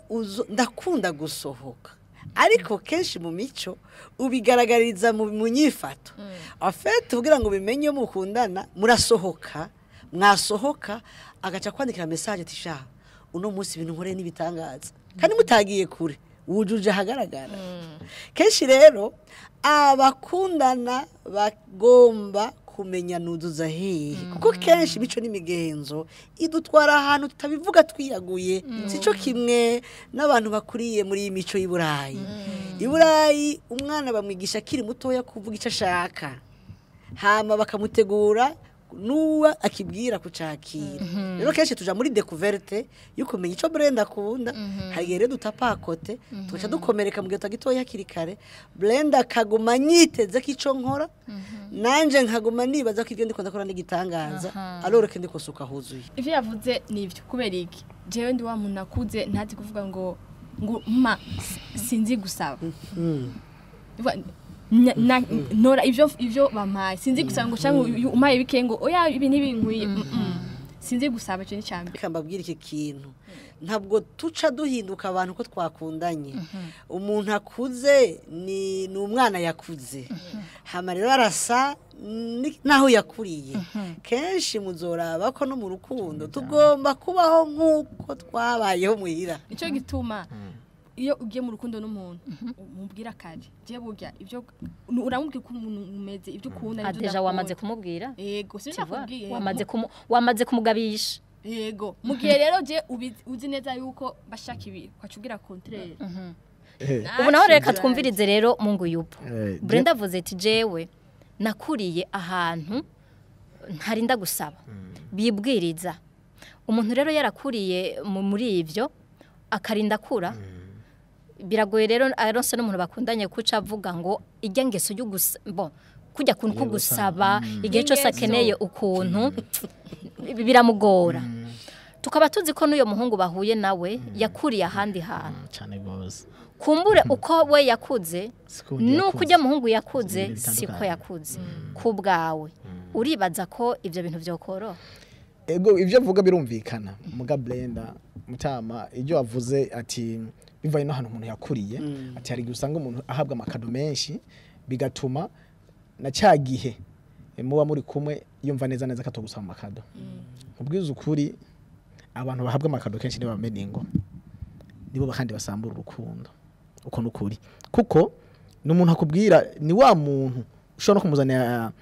ndakunda gusohoka, Ariko kenshi mu mico ubigaragariza mu nyifato. En fait kugira ngo bimenye mukundana murasohoka, mwasohoka agaca kwandikira message ati sha uno munsi ibintu nkore nibitangaza. Kandi mutagiye kure wujuje ahagaragara. Kenshi rero abakundana bagomba kumenya nuzuza hehe, kuko kenshi imico n'imigenzo idutwara ahantu tutabivuga twiyaguye. Sico kimwe n'abantu bakuriye muri iyi mico y'Iburayi. Iburayi umwana bamwigisha akiri mutoya kuvuga icyo ashaka, hama bakamutegura nuwa akibwira kucakira. Rero kenshi tuja muri découverte yo kumenya ico Brenda akunda. Hari igihe rero dutapakote tugaca dukomereka mu gihe tutagitoya hakiri kare. Brenda akaguma nyiteze ko ico nkora, nanje nkaguma nibaza ko ibyo ndiko ndakora n'igitangaza, alors que ndiko suka huzuye. Ivyo yavuze nivyo. Kubera iki? Jewe ndi wa muntu akuze ntazi kuvuga ngo ma sinzi gusaba. Nora ivyo bampaye sinzi gusaba ngo cyangwa umpaye bike ngo oya ibi ntibinkwiye. Sinzi gusaba, ico ni cyambere. Reka mbabwire iki kintu, ntabwo tuca duhinduka abantu ko twakundanye. Umuntu akuze ni umwana yakuze, hama rero arasa naho yakuriye. Kenshi muzoraba ko no mu rukundo tugomba kubaho nk'uko twabayeho muhira. Nico gituma iyo ugiye mu rukundo n'umuntu umubwira kare, je burya ivyo uramubwira ko umuntu umeze ivyo ukunda n'ivyo Adeja wamaze kumubwira? Yego, sinakubwiye. Wamaze kumugabisha. Yego, mu gihe rero je uzi neza yuko bashaka ibi kwacugira contraire. Ubu naho reka twumvirize rero Mungu yupo. Brenda avuze ati jewe nakuriye ahantu ntarinda gusaba, bibwiriza. Umuntu rero yarakuriye muri ivyo akarinda kura, biragoye rero aronse n'umuntu bakundanye kuca avuga ngo ijya ngeso yo bon kujya kuntu kugusaba igihe cyose akeneye ukuntu biramugora. Tukaba tuzi ko n'uyo muhungu bahuye nawe yakuriye ahandi hantu cyane gose. Kumbure uko we yakuze nuko ujya muhungu yakuze siko yakuze ku bwawe. Uribaza ko ivyo bintu vyokoroha? Ego, ivyo avuga birumvikana. Muga Brenda mutama ibyo wavuze ati bivaye no hano umuntu yakuriye, ati hari gusanga umuntu ahabwa amakado menshi bigatuma na cya gihe muba muri kumwe yumva neza neza katogusaba amakado. Ubwiza ukuri abantu bahabwa amakado kenshi nibo bamena ingo, nibo bakandi basambura urukundo. Uko nukuri, kuko n'umuntu akubwira ni wa muntu ushobora no kumuzanira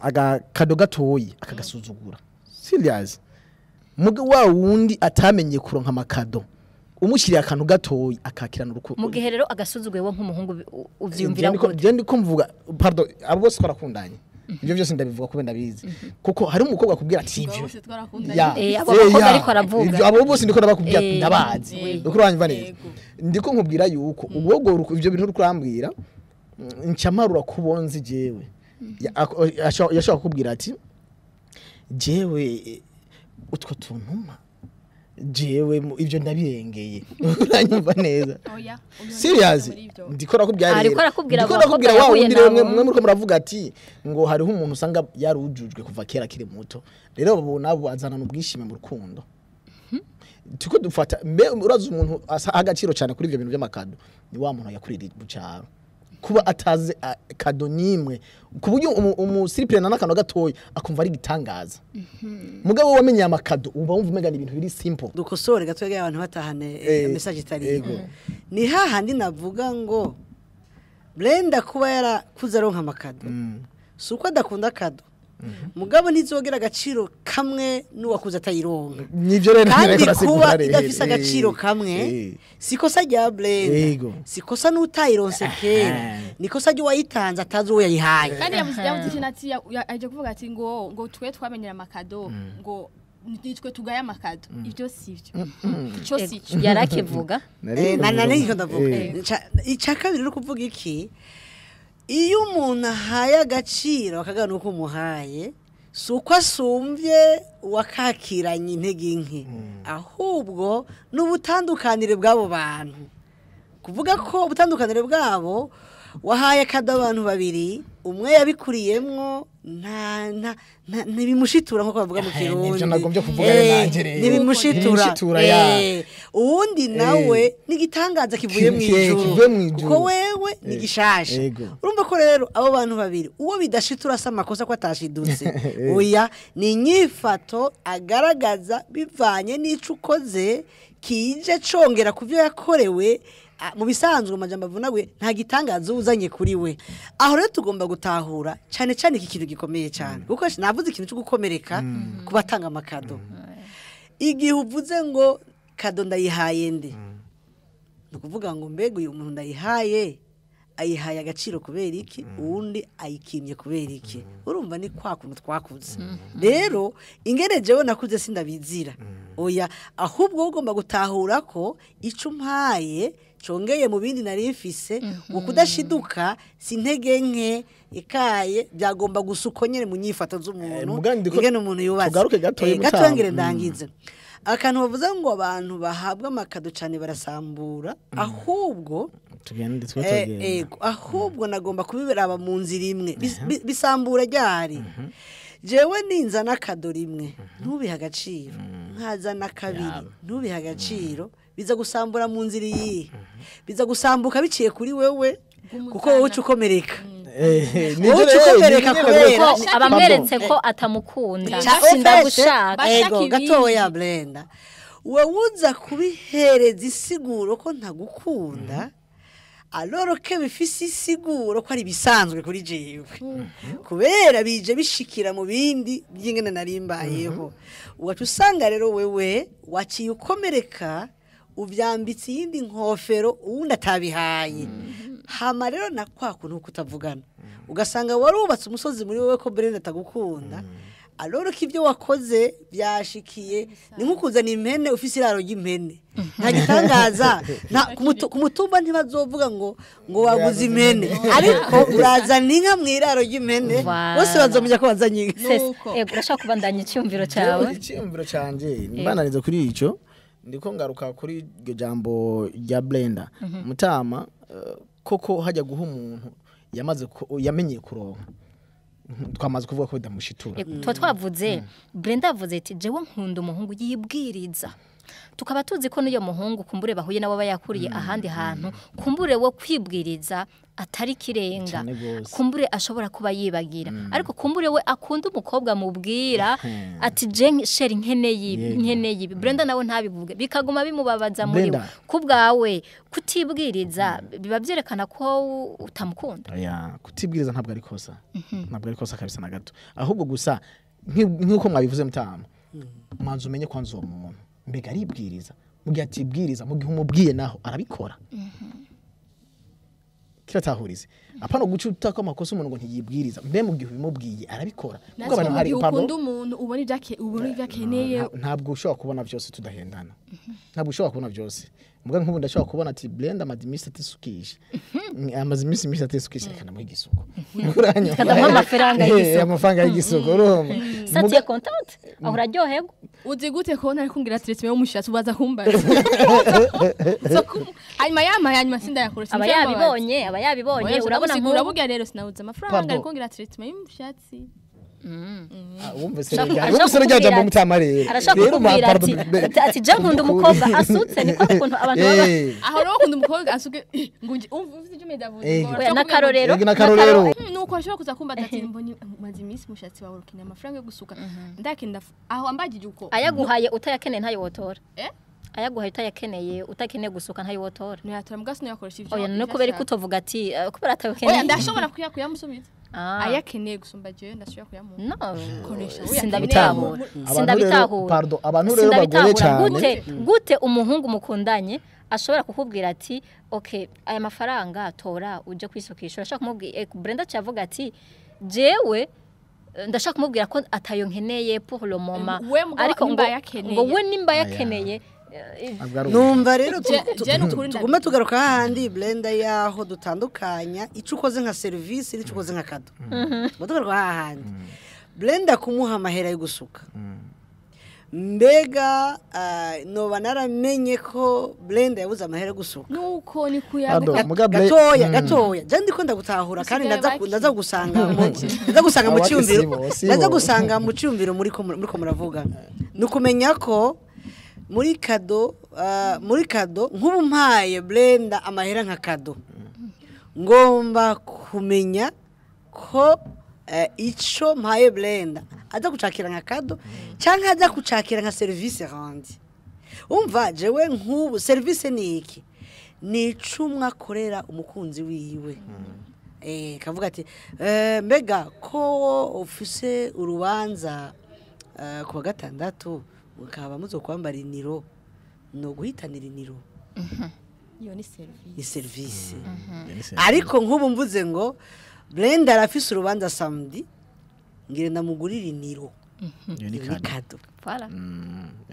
agakado gatoyi akagasuzugura. Serious. Muga wa wundi atamenye kuronka amakado, umushyiriye akantu gatoyi akakirana urukundo. Mu gihe rero agasuzuguye wo nk'umuhungu uvyumvira gute? Je ndiko mvuga, pardon, abo bose twarakundanye. Ibyo byose ndabivuga kubera ndabizi. Kuko hari umukobwa akubwira ati ivyo. Abo bakobwa ariko aravuga. Ivyo abo bose ndiko ndabakubwira ndabazi. Ndiko uranyumva neza. Ndiko nkubwira yuko ubwo ivyo bintu urambwira ncamarura kubonzi jewe. Yashaka kukubwira ati jewe utwo tuntuma jewe ivyo ndabirengeye. Uranyumva neza. Oya. Serious. Ndiko nakubwira. Ariko arakubwira wa wundi mwe muriko muravuga ati ngo hariho umuntu usanga yarujujwe kuva kera kiri muto. Rero abo nabo azana n'ubwishime mu rukundo. Tuko dufata mbe uraza umuntu agaciro cyane kuri ivyo bintu by'amakado ni wa muntu yakurira mu cyaro. Kuba ataze kado nimwe kuburyo umusiripirena n'akano gatoyi akumva ari gitangaza. Mugabo wamenye amakado uba wumva umega ibintu biri simple. Dukosore gatoya abantu batahane message itari. Ni hahandi navuga ngo Brenda kuba yarakuze aronka amakado, suko adakunda kado. Mugabo ntizogera agaciro kamwe n'uwakuze atayironka. Nivyo rero kandi kuba idafise agaciro kamwe sikosa rya Brenda, sikosa n'utayironse kera, nikosa ry'uwayitanze atazi uwo yayihaye. Kandi yavuze ikintu ati aje kuvuga ati ngo twe twamenyera amakado ngo nitwe tugaya amakado. Ivyo sivyo. Ico sico yarakivuga. Nani ndavuga. Ica kabiri no kuvuga iki? Iyo umuntu ahaye agaciro akagana uko umuhaye, si uko asumbye uwakakiranye intege nke, ahubwo n'ubutandukanire bw'abo bantu. Kuvuga ko ubutandukanire bwabo, Wahaye kado abantu babiri, umwe yabikuriyemwo nta ntibimushitura nkuko bavuga mu Kirundi. Nivyo nagombye kuvuga rero nanje rero. Ntibimushitura. Ya. Uwundi nawe nigitangaza kivuye mu ijuru. Kuko wewe ni gishasha. Urumva ko rero abo bantu babiri uwo bidashitura asa amakosa ko atashidutse. Oya, ni inyifato agaragaza bivanye n'ico ukoze kije congera kuvyo yakorewe. Mu bisanzwe amajambo avunaguye nta gitangaza uzanye kuri we. Aho rero tugomba gutahura cyane cyane iki kintu gikomeye cyane, kuko navuze ikintu cyo gukomereka kubatanga amakado. Igihe uvuze ngo kado ndayihaye nde, ni ukuvuga ngo mbega uyu muntu ndayihaye ayihaye agaciro kubera iki, uwundi ayikimye kubera iki. Urumva ni kwa kuntu twakuze. Rero ingene jewe nakuze sindabizira. Oya, ahubwo ugomba gutahura ko ico umpaye congeye mu bindi nari mfise, ngo kudashiduka sintege nke ikaye byagomba gusuko nyene mu nyifato z'umuntu, ingene umuntu yubatse. Tugaruke gatoye gatoye ndangize. Akantu bavuze ngo abantu bahabwa amakado cyane barasambura, ahubwo tugende twetogenda. Ahubwo nagomba kubibiraba mu nzira imwe bisambura ryari. Jewe ninza nakado rimwe ntubiha agaciro, nkazana kabiri ntubiha agaciro, biza gusambura mu nzira iyi, biza gusambuka biciye kuri wewe, kuko wowe ucukomereka. Wowe ucukomereka kubera abamweretse ko atamukunda, sindagushaka. Ego gatoya Brenda, wewe uza kubihereza isiguro ko ntagukunda, aloro ke bifise isiguro ko ari bisanzwe kuri jewe, kubera bije bishikira mu bindi by'ingene narimbayeho. Ugaca usanga rero wewe waciye ukomereka, uvyambitse iyindi nkofero uwundi atabihaye. Hama rero na kwa kuntu kutavugana, ugasanga warubatse umusozi muri wewe ko Brenda atagukunda, aloro ko ibyo wakoze byashikiye ni nk'ukuzana impene ufise iraro ry'impene. Nta gitangaza ku mutumba ntibazovuga ngo waguze impene, ariko urazana inka mu iraro ry'impene bose bazomenya ko wazanye inka. Ego, urashaka kubandanya icyumviro cyawe? Icyumviro canje mbananiza kuri ico, ndiko ngaruka kuri iryo jambo rya Brenda. Mutama koko hajya guha umuntu yamaze yamenyeye kuronka, twamaze kuvuga ko bidamushitura. Tuba twavuze Brenda avuze ati jewe nkunda umuhungu yibwiriza, tukaba tuzi ko n'uyo muhungu kumbure bahuye nabo bayakuriye ahandi hantu, kumbure wo kwibwiriza atari kirenga, kumbure ashobora kuba yibagira, ariko kumbure we akunda umukobwa mubwira ati je sheri nkeneye ibi. Brenda nawe ntabivuge, bikaguma bimubabaza muri we. Kubwawe kutibwiriza biba byerekana ko utamukunda. Oya, kutibwiriza ntabwo ari kosa, ntabwo ari kosa kabisa na gato. Ahubwo gusa nkuko mwabivuze mutama, manzu umenye kwanza uwo muntu mbega aribwiriza, mu gihe atibwiriza, mu gihe umubwiye naho arabikora. Kiratahurize apana guca utako amakosa umuntu ngo ntiyibwiriza, mbe mu gihe ubimubwiye arabikora. Kuko abantu hari ukunda umuntu ubona ibyake ubona ibyakeneye, ntabwo ushobora kubona byose tudahendana, ntabwo ushobora kubona byose. Muga nk'ubu ndashobora kubona ati Brenda amaze iminsi atisukisha, amaze iminsi atisukisha, reka ndamuha igisuko, ndamuha amafaranga y'igisuko, amafaranga y'igisuko. Urumva satiye content aho uraryoherwa. Uzi gute ko ntari kungira treatment y'umushatsi ubaza kumbaza. Hanyuma yama sindayakoresha. Aba yabibonye urabona nk'ubu urabuga rero sinabuze amafaranga ari kungira treatment y'umushatsi. Wumvise rya jambo mutama rero. Arashaka kukubwira ati je nkunda umukobwa asutse, niko ukuntu abantu baba aho rero ukunda umukobwa asuke ngo umvise ibyo medavuze n'akarorero nuko ashobora kuza kumba ati mbonye maze iminsi umushatsi wawe ukeneye amafaranga yo gusuka, ndakenda aho ambagije uko ayaguhaye utayakeneye ntayo wotora. Ayaguhaye utayakeneye, utakeneye gusuka ntayo wotora. Ntiyatora mbwa sinayakoresha ivyo. Oya, no kubera ko utovuga ati kubera atayakeneye. Oya, ndashobora kuyamusubiza. Ayakeneye gusumba jewe ndashobora kuyamuha. No, sindabitahura. Sindabitahura. Pardon, abantu rero bagoye cyane. Gute umuhungu mukundanye ashobora kukubwira ati okay aya mafaranga tora uje kwisukisha, urashaka kumubwira Brenda cyavuga ati jewe ndashaka kumubwira ko atayo nkeneye pour le moment, ariko ngo we nimba yakeneye. Numva rero tuguma tugaruka hahandi Brenda yaho dutandukanya ico ukoze nka service n'ico ukoze nka kado. Tuguma tugaruka hahandi Brenda kumuha amahera yo gusuka, Mbega noba naramenye ko Blenda yabuze amahera gusuka. Nuko ni kuyaga gatoya gatoya. Je ndiko ndagutahura kandi ndaza gusanga mu cyumviro. Ndaza gusanga mu cyumviro muri ko muravuga. Nukumenya ko muri kado nk'ubu mpaye Blenda amahera nka kado. Ngomba kumenya ko ico mpaye Blenda aza gucakira nka kado canke aza gucakira nka service randi. Umva jewe nk'ubu service ni iki? Ni icumwa akorera umukunzi wiwe. Kavuga ati mbega ko ufise urubanza kuwa gatandatu mukaba muzo kwambara iniro no guhitanira iniro. Iyo ni service. Ni service. Ariko nk'ubu mvuze ngo Blenda arafise urubanza samedi ngire ndamugurira iniro. Ni kado. Voilà.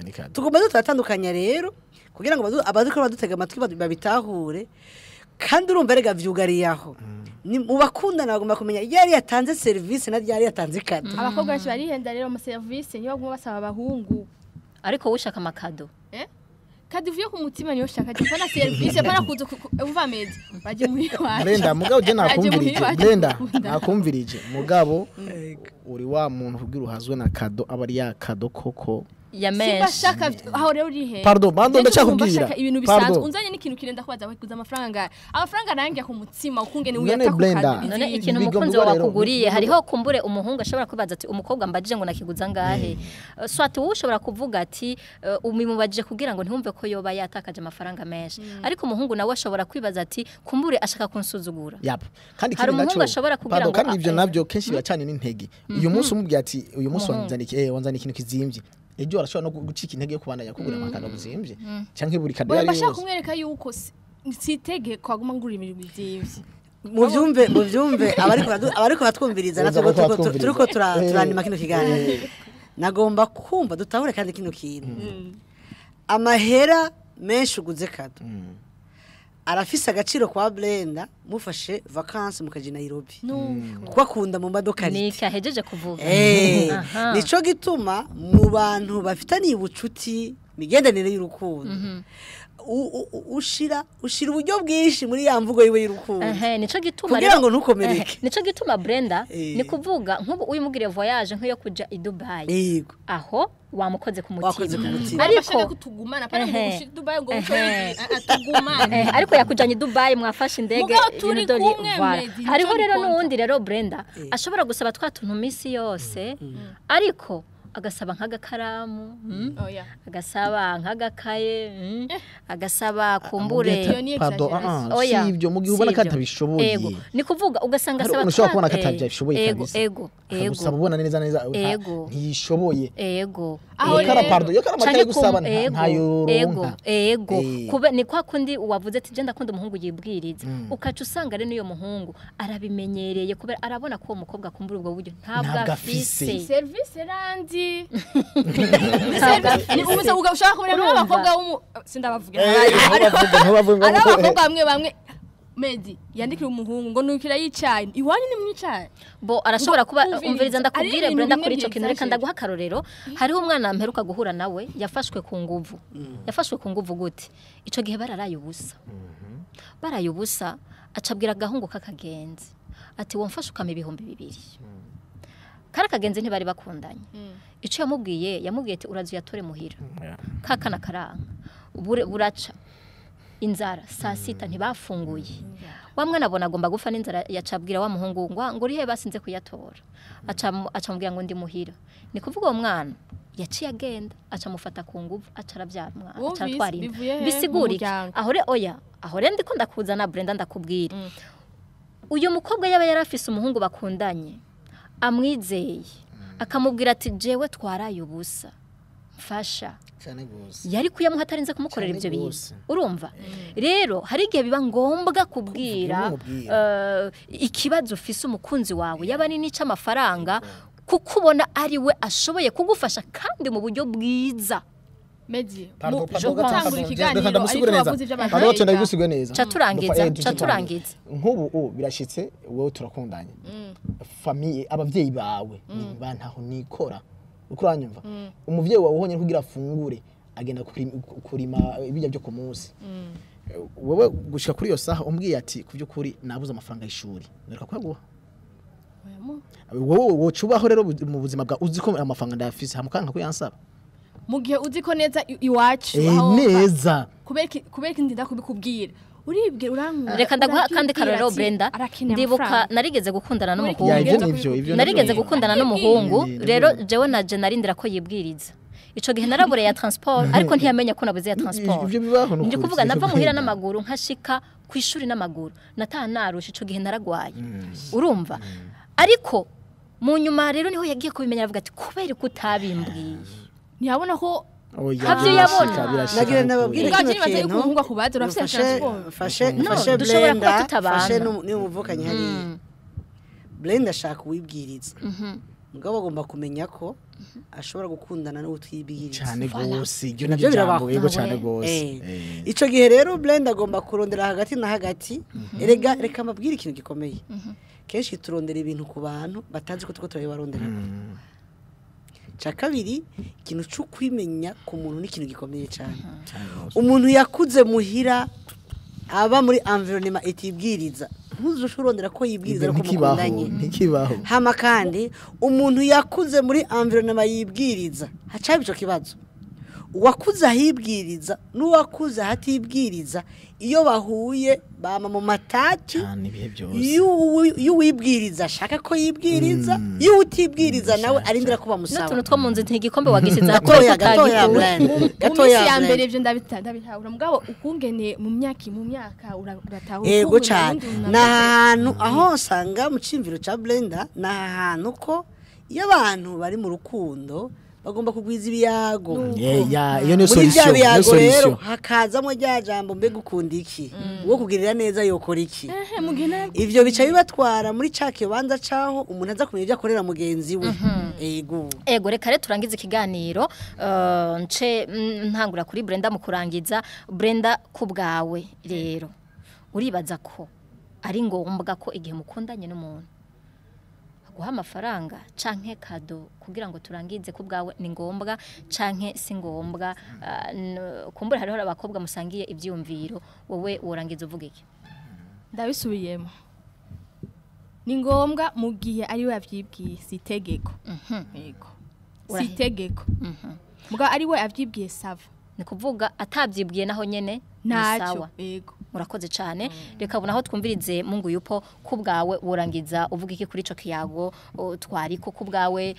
Ni kado. Tugomba turatandukanya rero kugira ngo abadukora badutega amatwi babitahure kandi urumva rega vyugariye aho. Ni mubakundana bagomba kumenya yari yatanze service na yari yatanze kado. Abakobwa benshi barihenda rero mu service niyo baguma basaba abahungu. Ariko ushaka amakado. Kadi uvuye ku mutima niyo shaka pana service pana kuzo uva mezi baje muri wacu. Brenda mugabo je nakumvirije Brenda nakumvirije mugabo uri wa muntu kugira uhazwe na kado aba ari ya kado koko ya menshi. Simba aho rero uri he. Pardon bando ndacakubwira ibintu bisanzwe unzanye n'ikintu kirenda kubaza bakuza amafaranga. Amafaranga nangiye ku mutima ukungene uyata ku kado. None ikintu umukunzi wawe akuguriye hariho kumbure umuhungu ashobora kubaza ati umukobwa mbajije ngo nakiguza ngahe. Swati wowe ushobora kuvuga ati umimubajije kugira ngo ntiwumve ko yoba yatakaje amafaranga menshi. Ariko umuhungu nawe ashobora kwibaza ati kumbure ashaka kunsuzugura. Yap. Kandi ikindi naco ashobora kugira ngo kandi ivyo navyo kenshi biracanye n'intege. Uyu munsi umubwiye ati uyu munsi wanzaniye wanzaniye ikintu kizimvye. Ejo arashobora no gucika intege yo kubandanya kugura amakado buzimvye canke buri kado yari yose. Bashaka kumwereka yuko sitege kwaguma ngura imirimo izimvye. Muvyumve abariko batwumviriza natwe turiko turanima kino kiganiro. Nagomba kumva dutahure kandi kino kintu. Amahera menshi uguze kado. Arafise agaciro kwa Blenda mufashe vacances mukaje Nairobi. Kuko akunda mu modoka rite. Ni cyahejeje kuvuga. Nico gituma mu bantu bafitaniye ubucuti migendanire y'urukundo. Ushira uburyo bwinshi muri ya mvugo yiwe y'urukundo. Nico gituma kugira ngo ntukomereke. Nico gituma Brenda ni kuvuga nk'ubu uyu mugire voyage nk'iyo kuja i Dubai. Yego. Aho wamukoze ku mutima. Ariko kutugumana pana ngo Dubai ngo tugumane. Ariko yakujanye Dubai mwafashe indege ibintu. Hariho rero n'uwundi rero Brenda ashobora gusaba twa tuntu misi yose ariko agasaba nk'agakaramu, agasaba nk'agakaye, agasaba kumbure. Pardon, si ibyo mu gihe ubona ko atabishoboye. Ni kuvuga ugasanga asaba ushobora kubona ko atabishoboye kabisa. Ego. Gusaba ubona neza neza ntiyishoboye. Ego. Yokara pardon, yokara amakaye gusaba ntayoronka. Ego. Kube ni kwa kundi wavuze ati je ndakunda umuhungu yibwiriza. Ukaca usanga rero niyo muhungu arabimenyereye kubera arabona ko uwo mukobwa kumbura ubwo buryo ntabwo afise. Service randi. Ni umuze ushaka kumenya n'abakobwa w'umu sindabavuga. Ariko abakobwa bamwe Medi yandikira umuhungu ngo nukira yicaye iwanyu ni mwicaye. Bo arashobora kuba umviriza ndakubwire Brenda kuri ico kintu reka ndaguha akarorero. Hariho umwana mperuka guhura nawe yafashwe ku nguvu. Yafashwe ku nguvu gute? Ico gihe bararaye ubusa. Baraye ubusa acabwira agahungu kakagenzi ati womfashe ukama 2000. Kara kagenzi ntibari bakundanye. Ico yamubwiye ati urazu yatore muhira. Kakana karanga buraca inzara saa sita ntibafunguye. Wa mwana abona agomba gufa n'inzara yacabwira wa muhungu ngo urihe basinze kuyatora. Acamubwira ngo ndi muhira. Ni kuvuga uwo mwana yaciye agenda acamufata ku nguvu acarabyara umwana acaratwara inda. Bisigurike aho re oya aho re ndiko ndakuzana Brenda ndakubwira. Uyu mukobwa yaba yarafise umuhungu bakundanye amwizeye akamubwira ati jewe twaraye ubusa mfasha cyane gose yari kuyamuha atarinze kumukorera ibyo bintu. Urumva rero hari igihe biba ngombwa kubwira ikibazo ufise umukunzi wawe yaba ni nica amafaranga kuko ubona ari we ashoboye kugufasha kandi mu buryo bwiza. Medi gutangura ikiganiro ariko wavuze iby'abantu ndabigusigwe neza. Caturangiza nk'ubu birashitse wowe turakundanye famille abavyeyi bawe bantaho nikora Uko uranyumva, umuvyeyi wawe uhonye kugira afungure agenda kurima ibijya byo ku munsi. Wowe gushika kuri iyo saha umbwiye ati ku by'ukuri nabuze amafaranga y'ishuri, nereka kuyaguha. Wowe wocubaho rero mu buzima bwa uzi ko amafaranga ndayafise hamukanka kuyansaba mu gihe uzi ko neza iwacu neza kubera iki ndinda kubikubwira uribwira urankura. Reka ndaguha kandi karorero Brenda, ndibuka narigeze gukundana n'umuhungu, narigeze gukundana n'umuhungu rero jewe naje narindira ko yibwiriza. Ico gihe narabure ya transport ariko ntiyamenya ko nabuze ya transport. Ndi kuvuga nava muhira n'amaguru nkashika ku ishuri n'amaguru, nataha narusha, ico gihe naragwaye. Urumva? Ariko mu nyuma rero niho yagiye kubimenya avuga ati kubera ko utabimbwiye. Ntiyabona ko habyo yabona. Nagira nababwire kino kintu. Fashe Brenda, fashe niyo muvukanye hariya. Brenda ashaka uwibwiriza. Mugabo agomba kumenya ko ashobora gukundana n'utwibwiriza. Cyane gose, ibyo nabyo jambo yego cyane gose. Ico gihe rero Brenda agomba kurondera hagati na hagati. Erega reka mbabwire ikintu gikomeye. Kenshi turondera ibintu ku bantu batazi ko tuko turabibarondera. Ca kabiri, ikintu cyo kwimenya ku muntu ni ikintu gikomeye cyane. Umuntu yakuze muhira aba muri environnement itibwiriza, ntuzoshurondera ko yibwiriza ko mukundanye. Ntikibaho. Hama kandi umuntu yakuze muri environnement yibwiriza, haca ico kibazo. Uwakuze ahibwiriza n'uwakuze hatibwiriza iyo bahuye bama mu matati. Y'uwibwiriza ashaka ko yibwiriza, y'utibwiriza nawe arindira ko bamusaba. N'utuntu two mu nzu ntigikombe wagisize gatoya gatoya gatoya ya mbere ivyo ndabitahura mugabo ukungene mu myaka uratahura. Yego cyane. Nahantu aho usanga mu cimviro ca Brenda, nahantu ko iyo abantu bari mu rukundo bagomba kugwiza ibiyago. Iyo ni solution. Muri rero hakazamo rya jambo mbega ukunda iki, uwo kugirira neza yokora iki. Ivyo bica bibatwara muri ca kibanza caho umuntu aza kumenya ibyo akorera mugenzi we. Ego. Ego reka rero turangize ikiganiro nce ntangura kuri Brenda mu kurangiza. Brenda, ku bwawe rero uribaza ko ari ngombwa ko igihe mukundanye n'umuntu guha amafaranga canke kado kugira ngo turangize ku bwawe ni ngombwa canke si ngombwa? Kumbura hariho abakobwa musangiye ivyumviro, wowe worangiza uvuga iki? Ndabisubiyemo, ni ngombwa mu gihe ari we avyibwiye, si itegeko. Yego, si itegeko. Muga ari we avyibwiye sava, ni kuvuga atavyibwiye naho nyene ni sawa. Yego, murakoze cyane. Reka bona aho twumvirize Mungu yupo ku bwawe worangiza uvuga iki kuri ico kiyago twari ko ku bwawe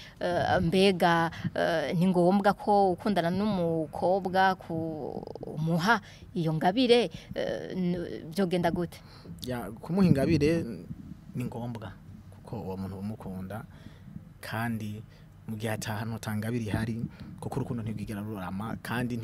mbega ni ngombwa ko ukundana n'umukobwa kumuha iyo ngabire byogenda gute? Ya, kumuha ingabire ni ngombwa kuko uwo muntu umukunda, kandi mu gihe atahano tangabire ihari kuko urukundo ntigwigera rurama, kandi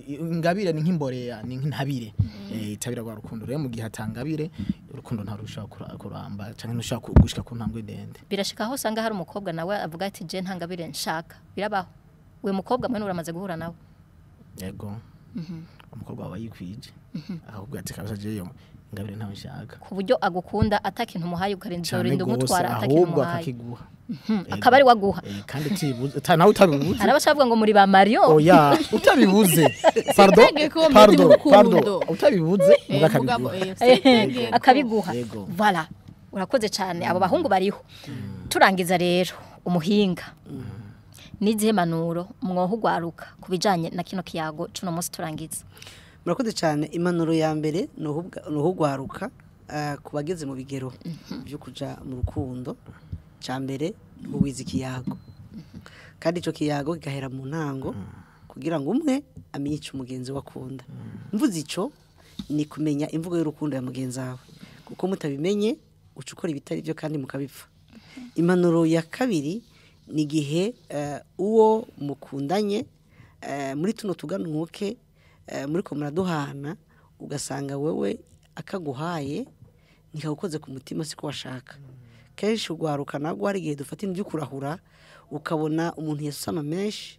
ingabire ni nk'imboreya, ni nk'intabire itabira rwa rukundo. Rero mu gihe atangabire urukundo ntarushaka kuramba canke ntushaka gushika ku ntambwe ndende. Birashika aho usanga hari umukobwa nawe avuga ati je ntangabire nshaka. Birabaho. Uyu mukobwa mwene uramaze guhura nawe? Yego. Umukobwa wawe yikwije akakubwira ati kabisa je ingabire ntawe nshaka, ku buryo agukunda atakintu umuhaye ukarinda urinda umutwara atakintu umuhaye akakiguha akaba ari waguha. Kandi tibuze nawe utabibuze. Arabashavuga ngo muri ba Mario. Oya, utabibuze. Pardon, pardon, pardon. Utabibuze mugakabiguha. Akabiguha. Voilà. Urakoze cyane abo bahungu bariho. Turangiza rero umuhinga. Nizihe manuro mwoho ugwaruka kubijanye na kino kiyago cuno munsi turangiza? Murakoze cyane. Impanuro ya mbere ni uhugwaruka kubageze mu bigero byo kuja mu rukundo. Ca mbere uwiza ikiyago, kandi ico kiyago kigahera mu ntango kugira ngo umwe amenye ico mugenzi wakunda. Mvuze ico ni kumenya imvugo y'urukundo ya mugenzi wawe, kuko mutabimenye uca ukora ibitari byo kandi mukabipfa. Impanuro ya kabiri ni gihe uwo mukundanye muri tuno tuganuke muri ko muraduhana, ugasanga wewe akaguhaye ntikagukoze ku mutima siko washaka. Kenshi ugwaruka nagwo hari igihe dufata ibyo kurahura, ukabona umuntu yasama menshi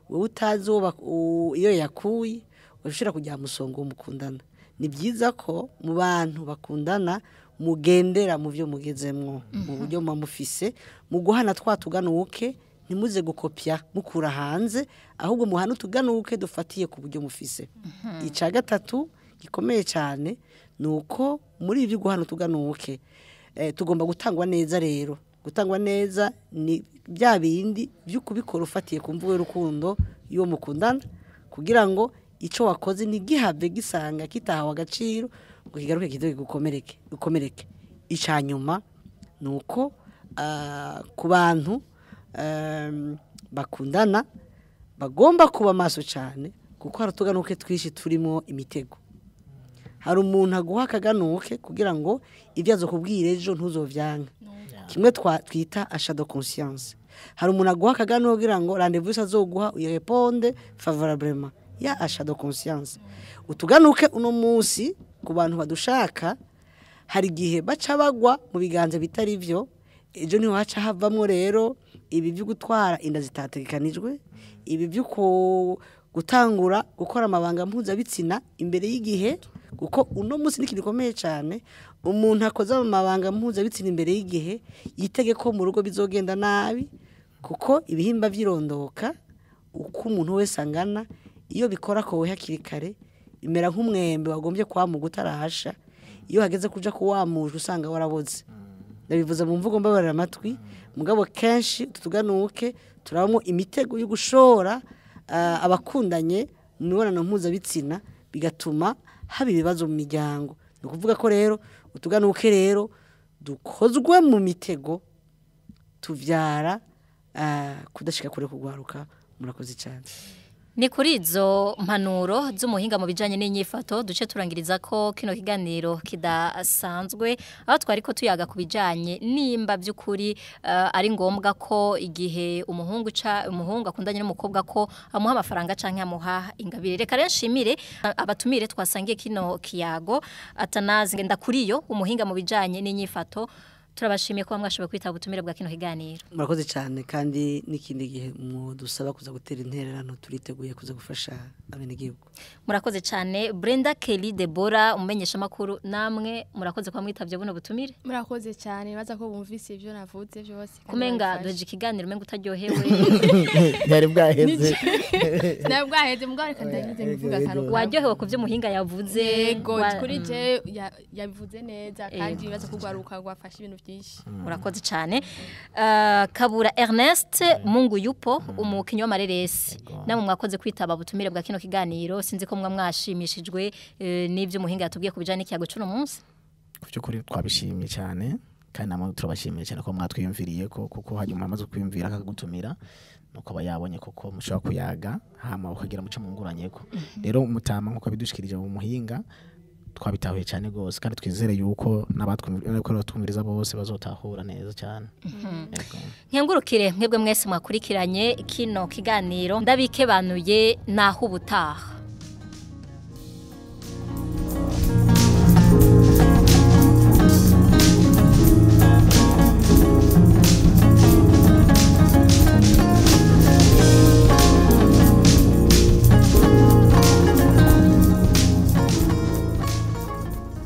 wewe utazi iyo yakuye, ushobora kujya musongo mukundana. Ni byiza ko mu bantu bakundana mugendera mu byo mugezemwo, mu buryo mufise mu guhana twatuganuke, Ntimuze gukopya mukura hanze, ahubwo muhana utuganuke dufatiye ku buryo mufise. Icya gatatu gikomeye cyane ni uko muri ibyo guhana utuganuke tugomba gutangwa neza. Rero gutangwa neza ni bya bindi byo kubikora ufatiye ku mvugo y'urukundo y'uwo mukundana, kugira ngo icyo wakoze ntigihave gisanga kitahawe agaciro ngo kigaruke kize gukomereke. Icya nyuma ni uko ku bantu bakundana bagomba kuba maso cyane, kuko hari utuganuke twinshi turimo imitego. Hari umuntu aguha akaganuke kugira ngo ibyo azokubwira ejo ntuzovyanka, kimwe twita achat de conscience. Hari umuntu aguha akaganuke kugira ngo rendez-vous azoguha uyireponde favorablement, ya achat de conscience. Utuganuke uno munsi ku bantu badushaka, hari igihe baca bagwa mu biganza bitari byo, ejo niho haca havamwo rero ibi byo gutwara inda zitategekanijwe, ibi byo gutangura gukora amabanga mpuzabitsina imbere y'igihe, kuko uno munsi ni ikintu gikomeye cyane. Umuntu akoze amabanga mpuzabitsina imbere y'igihe yitege ko mu rugo bizogenda nabi, kuko ibihimba vyirondoka uko umuntu wese angana, iyo bikora ko hakiri kare imera nk'umwembe wagombye kwamuga utarahasha, iyo hageze kuja kuwamuje usanga waraboze. Ndabivuze mu mvugo mbabarira amatwi, mugabo kenshi tutuganuke turabamo imitego yo gushora abakundanye mu mibonano mpuzabitsina, bigatuma haba ibibazo mu miryango. Ni ukuvuga ko rero utuganuke rero dukozwe mu mitego tuvyara kudashika kure kugwaruka. Murakoze cyane. Ni kuri izo mpanuro z'umuhinga mu bijanye n'inyifato duce turangiriza ko kino kiganiro kidasanzwe, aho twari ko tuyaga ku bijanye nimba by'ukuri ari ngombwa ko igihe umuhungu akundanye n'umukobwa ko amuha amafaranga canke amuha ingabire. Reka rero nshimire abatumire twasangiye kino kiyago. Atanazi Ngendakuriyo, umuhinga mu bijanye n'inyifato, turabashimiye ko mwashoboye kwitaba ubutumire bwa kino kiganiro. Murakoze cyane, kandi n'ikindi gihe mudusaba kuza gutera intererano turiteguye kuza gufasha abenegihugu. Murakoze cyane. Brenda Kelly Deborah, umumenyesha makuru, namwe murakoze kwa mwitavye buno butumire. Murakoze cyane, baza ko bumvise ibyo navuze byose. Kumenga duheje ikiganiro umenga utaryohewe. Byari bwaheze. Nabwo bwaheze, mugabo reka ndagize mvuga akantu. Waryohewe ku byo muhinga yavuze? Yego, kuri je yabivuze neza, kandi baza kugwaruka gwafasha ibintu byinshi. Murakoze cyane. Kabura Ernest Mungu yupo, umukinyi w'amareresi, namwe mwakoze kwitaba ubutumire bwa kino kiganiro. Sinzi ko mwa mwashimishijwe n'ibyo muhinga yatubwiye ku bijanye n'ikiyago cy'uno munsi. Kubyukuri twabishimiye cyane, kandi namwe turabashimiye cyane ko mwatwiyumviriye ko, kuko hanyuma amaze kwiyumvira akagutumira nuko aba yabonye koko mushobora kuyaga hama ukagira muco munguranyeko. Rero mutama nkuko bidushikirije mu muhinga twabitahuye cyane gose, kandi twizere yuko n'abatwumviriza bose bazotahura neza cyane. Nkengurukire mwebwe mwese mwakurikiranye kino kiganiro, ndabikebanuye naho ubutaha.